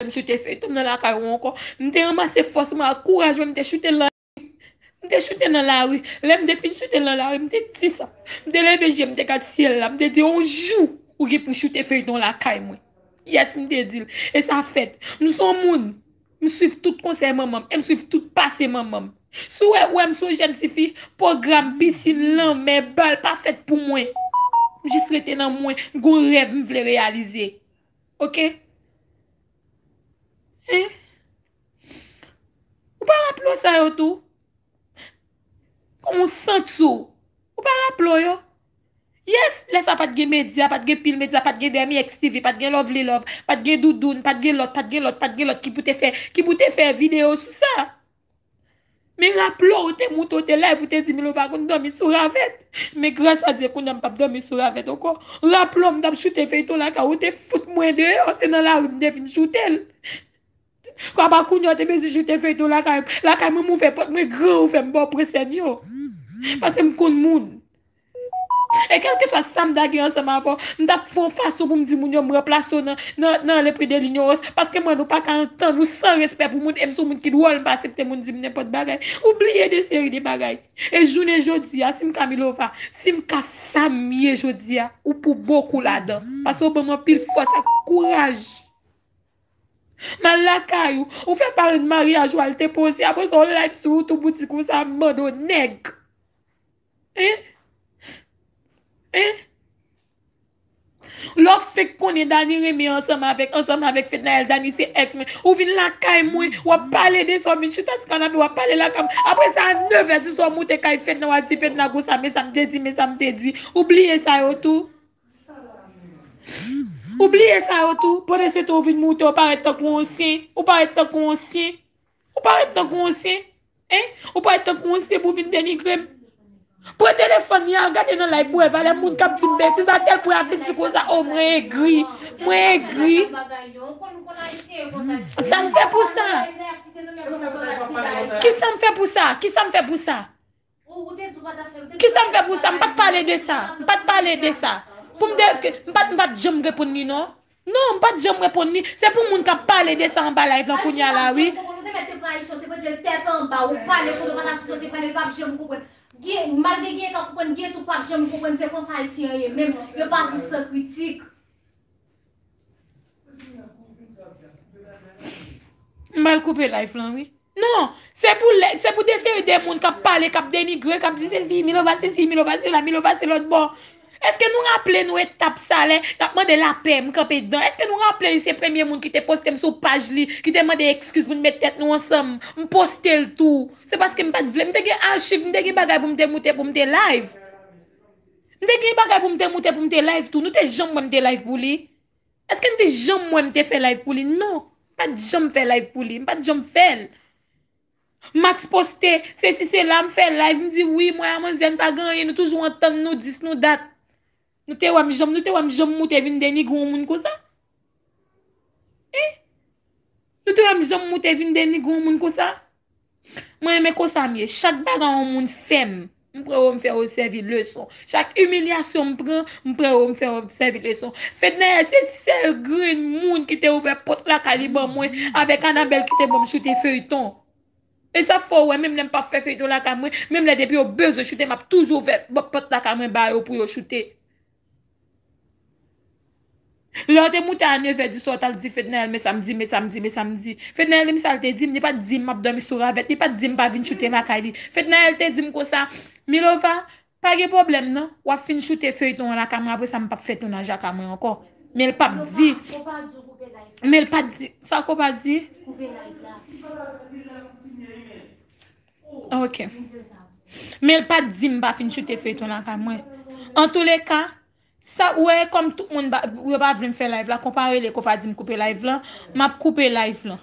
m choute feyton m nan lakay ou ankò, m te ranmase fòs mwen ak kouraj mwen, m te choute l nan, m te choute nan lari. Lè m te fin choute l nan lari, m te di sa. M te leve je m, m te gad syèl la, m te di yon jou ou gen pou choute feyton lakay mwen. Yes, m te di l. E sa fèt. M se yon moun. M swiv tout konsèy manman m, e m swiv tout pase manman m. Si w wè, wè m se yon jèn tifi, pwogram, pisin, lanmè, bal pa fèt pou mwen. M jis rete nan mwen, m gon rèv m vle reyalize. Oke? Hein? Ou pa raple w sa yo tou? Kòman w santi w? Ou pa raple w yo? Yes, lè sa pa t gen medya, pa t gen pil medya, pa t gen Demi X T V, pa t gen Lovely Love, pa t gen Doudoune, pa t gen lòt, pa t gen lòt, pa t gen lòt ki pou te fè, ki pou te fè videyo sou sa. Men raple w, ou te moute, ou te live, ou te di Milova konn dòmi sou ravèt. Men gras a Dye, kounye a m p ap dòmi sou ravèt ankò. Raple w, m t ap choute feyton lakay ou, ou te fout mwen deyò, se nan lari m te vin choute l. Apa kounye a w te bezwen choute feyton lakay m. Lakay mwen, m ouvè pòt mwen gran ouvè, m ba w presèn yo. Paske m konn moun. E kèlkeswa sa m ta gen ansanm avè w, m t ap fè yon fason pou m di moun yo m ranplase w nan, nan, nan le prix de l'ignorance. Paske mwen, nou pa ka antann ou san respè pou moun, e m se yon moun ki dwòl, m pa aksepte moun di m nenpòt bagay. Ou bliye de seri de bagay. E jounen jodi a, si m ka Milova, si m ka sa m ye jodi a, ou pou bokou ladan. Paske w ban m anpil fòs ak kouraj. M al lakay ou, ou fè parenn maryaj ou al depoze, apre sa w live sou YouTube ou di konsa m mande w nèg. Hein? Hein? Lè w fenk konnen Dani renmen ansanm avèk, ansanm avèk Fednaelle, Dani se ex mwen. Ou vin lakay mwen, w ap pale de sa, w vin chita sou kanape, w ap pale lakay mwen. Apre sa, a nèf è di swa, w moute kay Fedna, w ap di Fedna konsa, men sa m te di, men sa m te di. Ou bliye sa yo tou? Ou bliye sa yo tou? Pandan se tan w vin moute, w parèt tankou yon ansyen. Ou parèt tankou yon ansyen. Ou parèt tankou yon ansyen. Hein? Ou parèt tankou yon ansyen pou vin denigre m. Pran telefòn li, al gade nan live pou wè valè moun k ap di m betiz a tèl pwen ap vin di konsa, o mwen egri. Mwen egri. Sa m fè pou sa? Ki sa m fè pou sa? Ki sa m fè pou sa? Kisa m fè pou sa? M pa t pale de sa. M pa t pale de sa. Pou m te, m pa t, m pa t janm reponn li non. Non, m pa t janm reponn li. Se pou moun k ap pale de sa anba live lan kounye a la wi. Ou te mèt te pran Ayisyen, ou te mèt jel tèt anba, ou pale kote w pa ta sipoze pale, li p ap janm konprann. Gen, malgre gen k ap konprann, gen tou k p ap janm konprann, se konsa Ayisyen an ye menm, yo pa viv san kritik. M pral koupe live lan wi. Non, se pou lè, se pou de seri de moun k ap pale, k ap denigre, k ap di sesi, Milova sesi, Milova sela, Milova se lòt bò. Èske nou raple nou etap sa lè y ap mande lapè, m kanpe dedan? Èske nou raple li se premye moun ki te poste m sou paj li, ki te mande ekskiz pou n met tèt nou ansanm? M poste l tou. Se paske m pa t vle, m te gen achiv, m te gen bagay pou m te moute, pou m te live. M te gen bagay pou m te moute, pou m te live tou. Nou te janm wè m te live pou li? Èske n te janm wè m te fè live pou li? Non. M pa t janm fè live pou li. M pa t janm fè l. Max poste, sesi sela, m fè live, m di wi, mwen a manzè n pa gen anyen, nou toujou antann nou, dis nou dat. Nou te wè m janm, nou te wè m janm moute vin denigre yon moun konsa? Hein? Nou te wè m janm moute vin denigre yon moun konsa? Mwen renmen konsa m ye. Chak bagay yon moun fè m, m pran yo, m fè yo sèvi leson. Chak imilyasyon m pran, m pran yo, m fè yo sèvi leson. Fednaelle se sèl grenn moun ki te ouvè pòt lakay li ban mwen, avèk Anabèl ki te ban m choute feyton. E sa fè w wè, menm lè m p ap fè feyton lakay mwen, menm lè depi yo bezwen choute, m ap toujou ouvè pòt lakay mwen ba yo pou yo choute. Lè w te moute a nevè diswa, w t al di Fednaelle, men sa m di, men sa m di, men sa m di. Fednaelle, men sa l te di m, li pa t di m m ap dòmi sou ravèt, li pa t di m pa vin choute lakay li. Fednaelle te di m konsa, Milova, pa gen pwoblèm non, w ap fin choute feyton an lakay mwen, apre sa m p ap fè tounaj lakay mwen ankò. Men l p ap di, men l pa t di, sa Kopa di? Ok. Men l pa t di m pa fin choute feyton lakay mwen. Antouleka, sa, ou wè, kòm tout moun ba, yo pa vle m fè live la, Kopa rele, Kopa di m koupe live lan, m ap koupe live lan.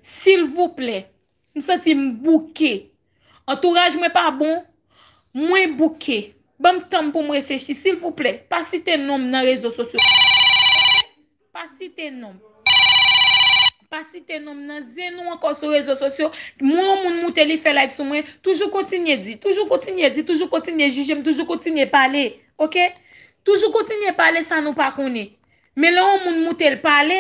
Silvouplè, m santi m bouke. Antouraj mwen pa bon, mwen bouke. Ban m tan m pou m reflechi, silvouplè, pa site non m nan rezo sosyo. Pa site non m. Pa site non m nan zen nou ankò sou rezo sosyo. Mwen, yon moun moute li fè live sou mwen, toujou kontinye di, toujou kontinye di, toujou kontinye jije m, toujou kontinye pale, ok? Toujou kontinye pale sa nou pa konnen. Men lè yon moun moute l pale,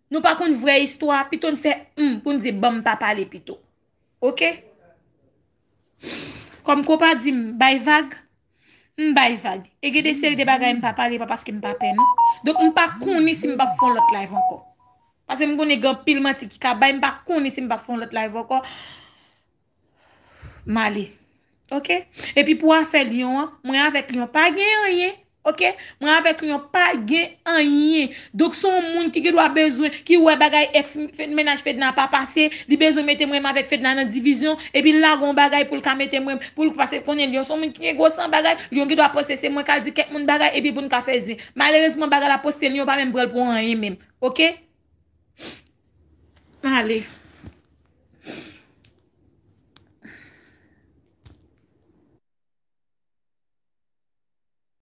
nou pa konn vrè istwa, pito n fè hum pou n di ban m pa pale pito. Ok? Kòm Kopa di m bay vag, m bay vag. E gen de seri de bagay m pa pale, pa paske m pa pè non. Donk m pa konnen si m p ap fè yon lòt live ankò. Paske m konnen gen anpil manti ki ka bay, m pa konnen si m p ap fè yon lòt live ankò. M ale. Ok? Epi pou afè Lyon an, mwen avèk Lyon pa gen anyen. Ok? Mwen avèk Lyon pa gen anyen. Donk se yon moun ki gen dwa bezwen, ki wè bagay ex mennaj Fedna pa pase, li bezwen mete mwen avèk Fedna nan divizyon, epi l lage yon bagay pou l ka mete mwen, pou l, paske konnen Lyon se yon moun ki gen gwo san bagay, Lyon gen dwa panse se mwen k al di kèk moun bagay, epi pou n ka fè zen. Malerezman bagay la poste, Lyon pa menm pran l pou anyen menm. Ok? M ale.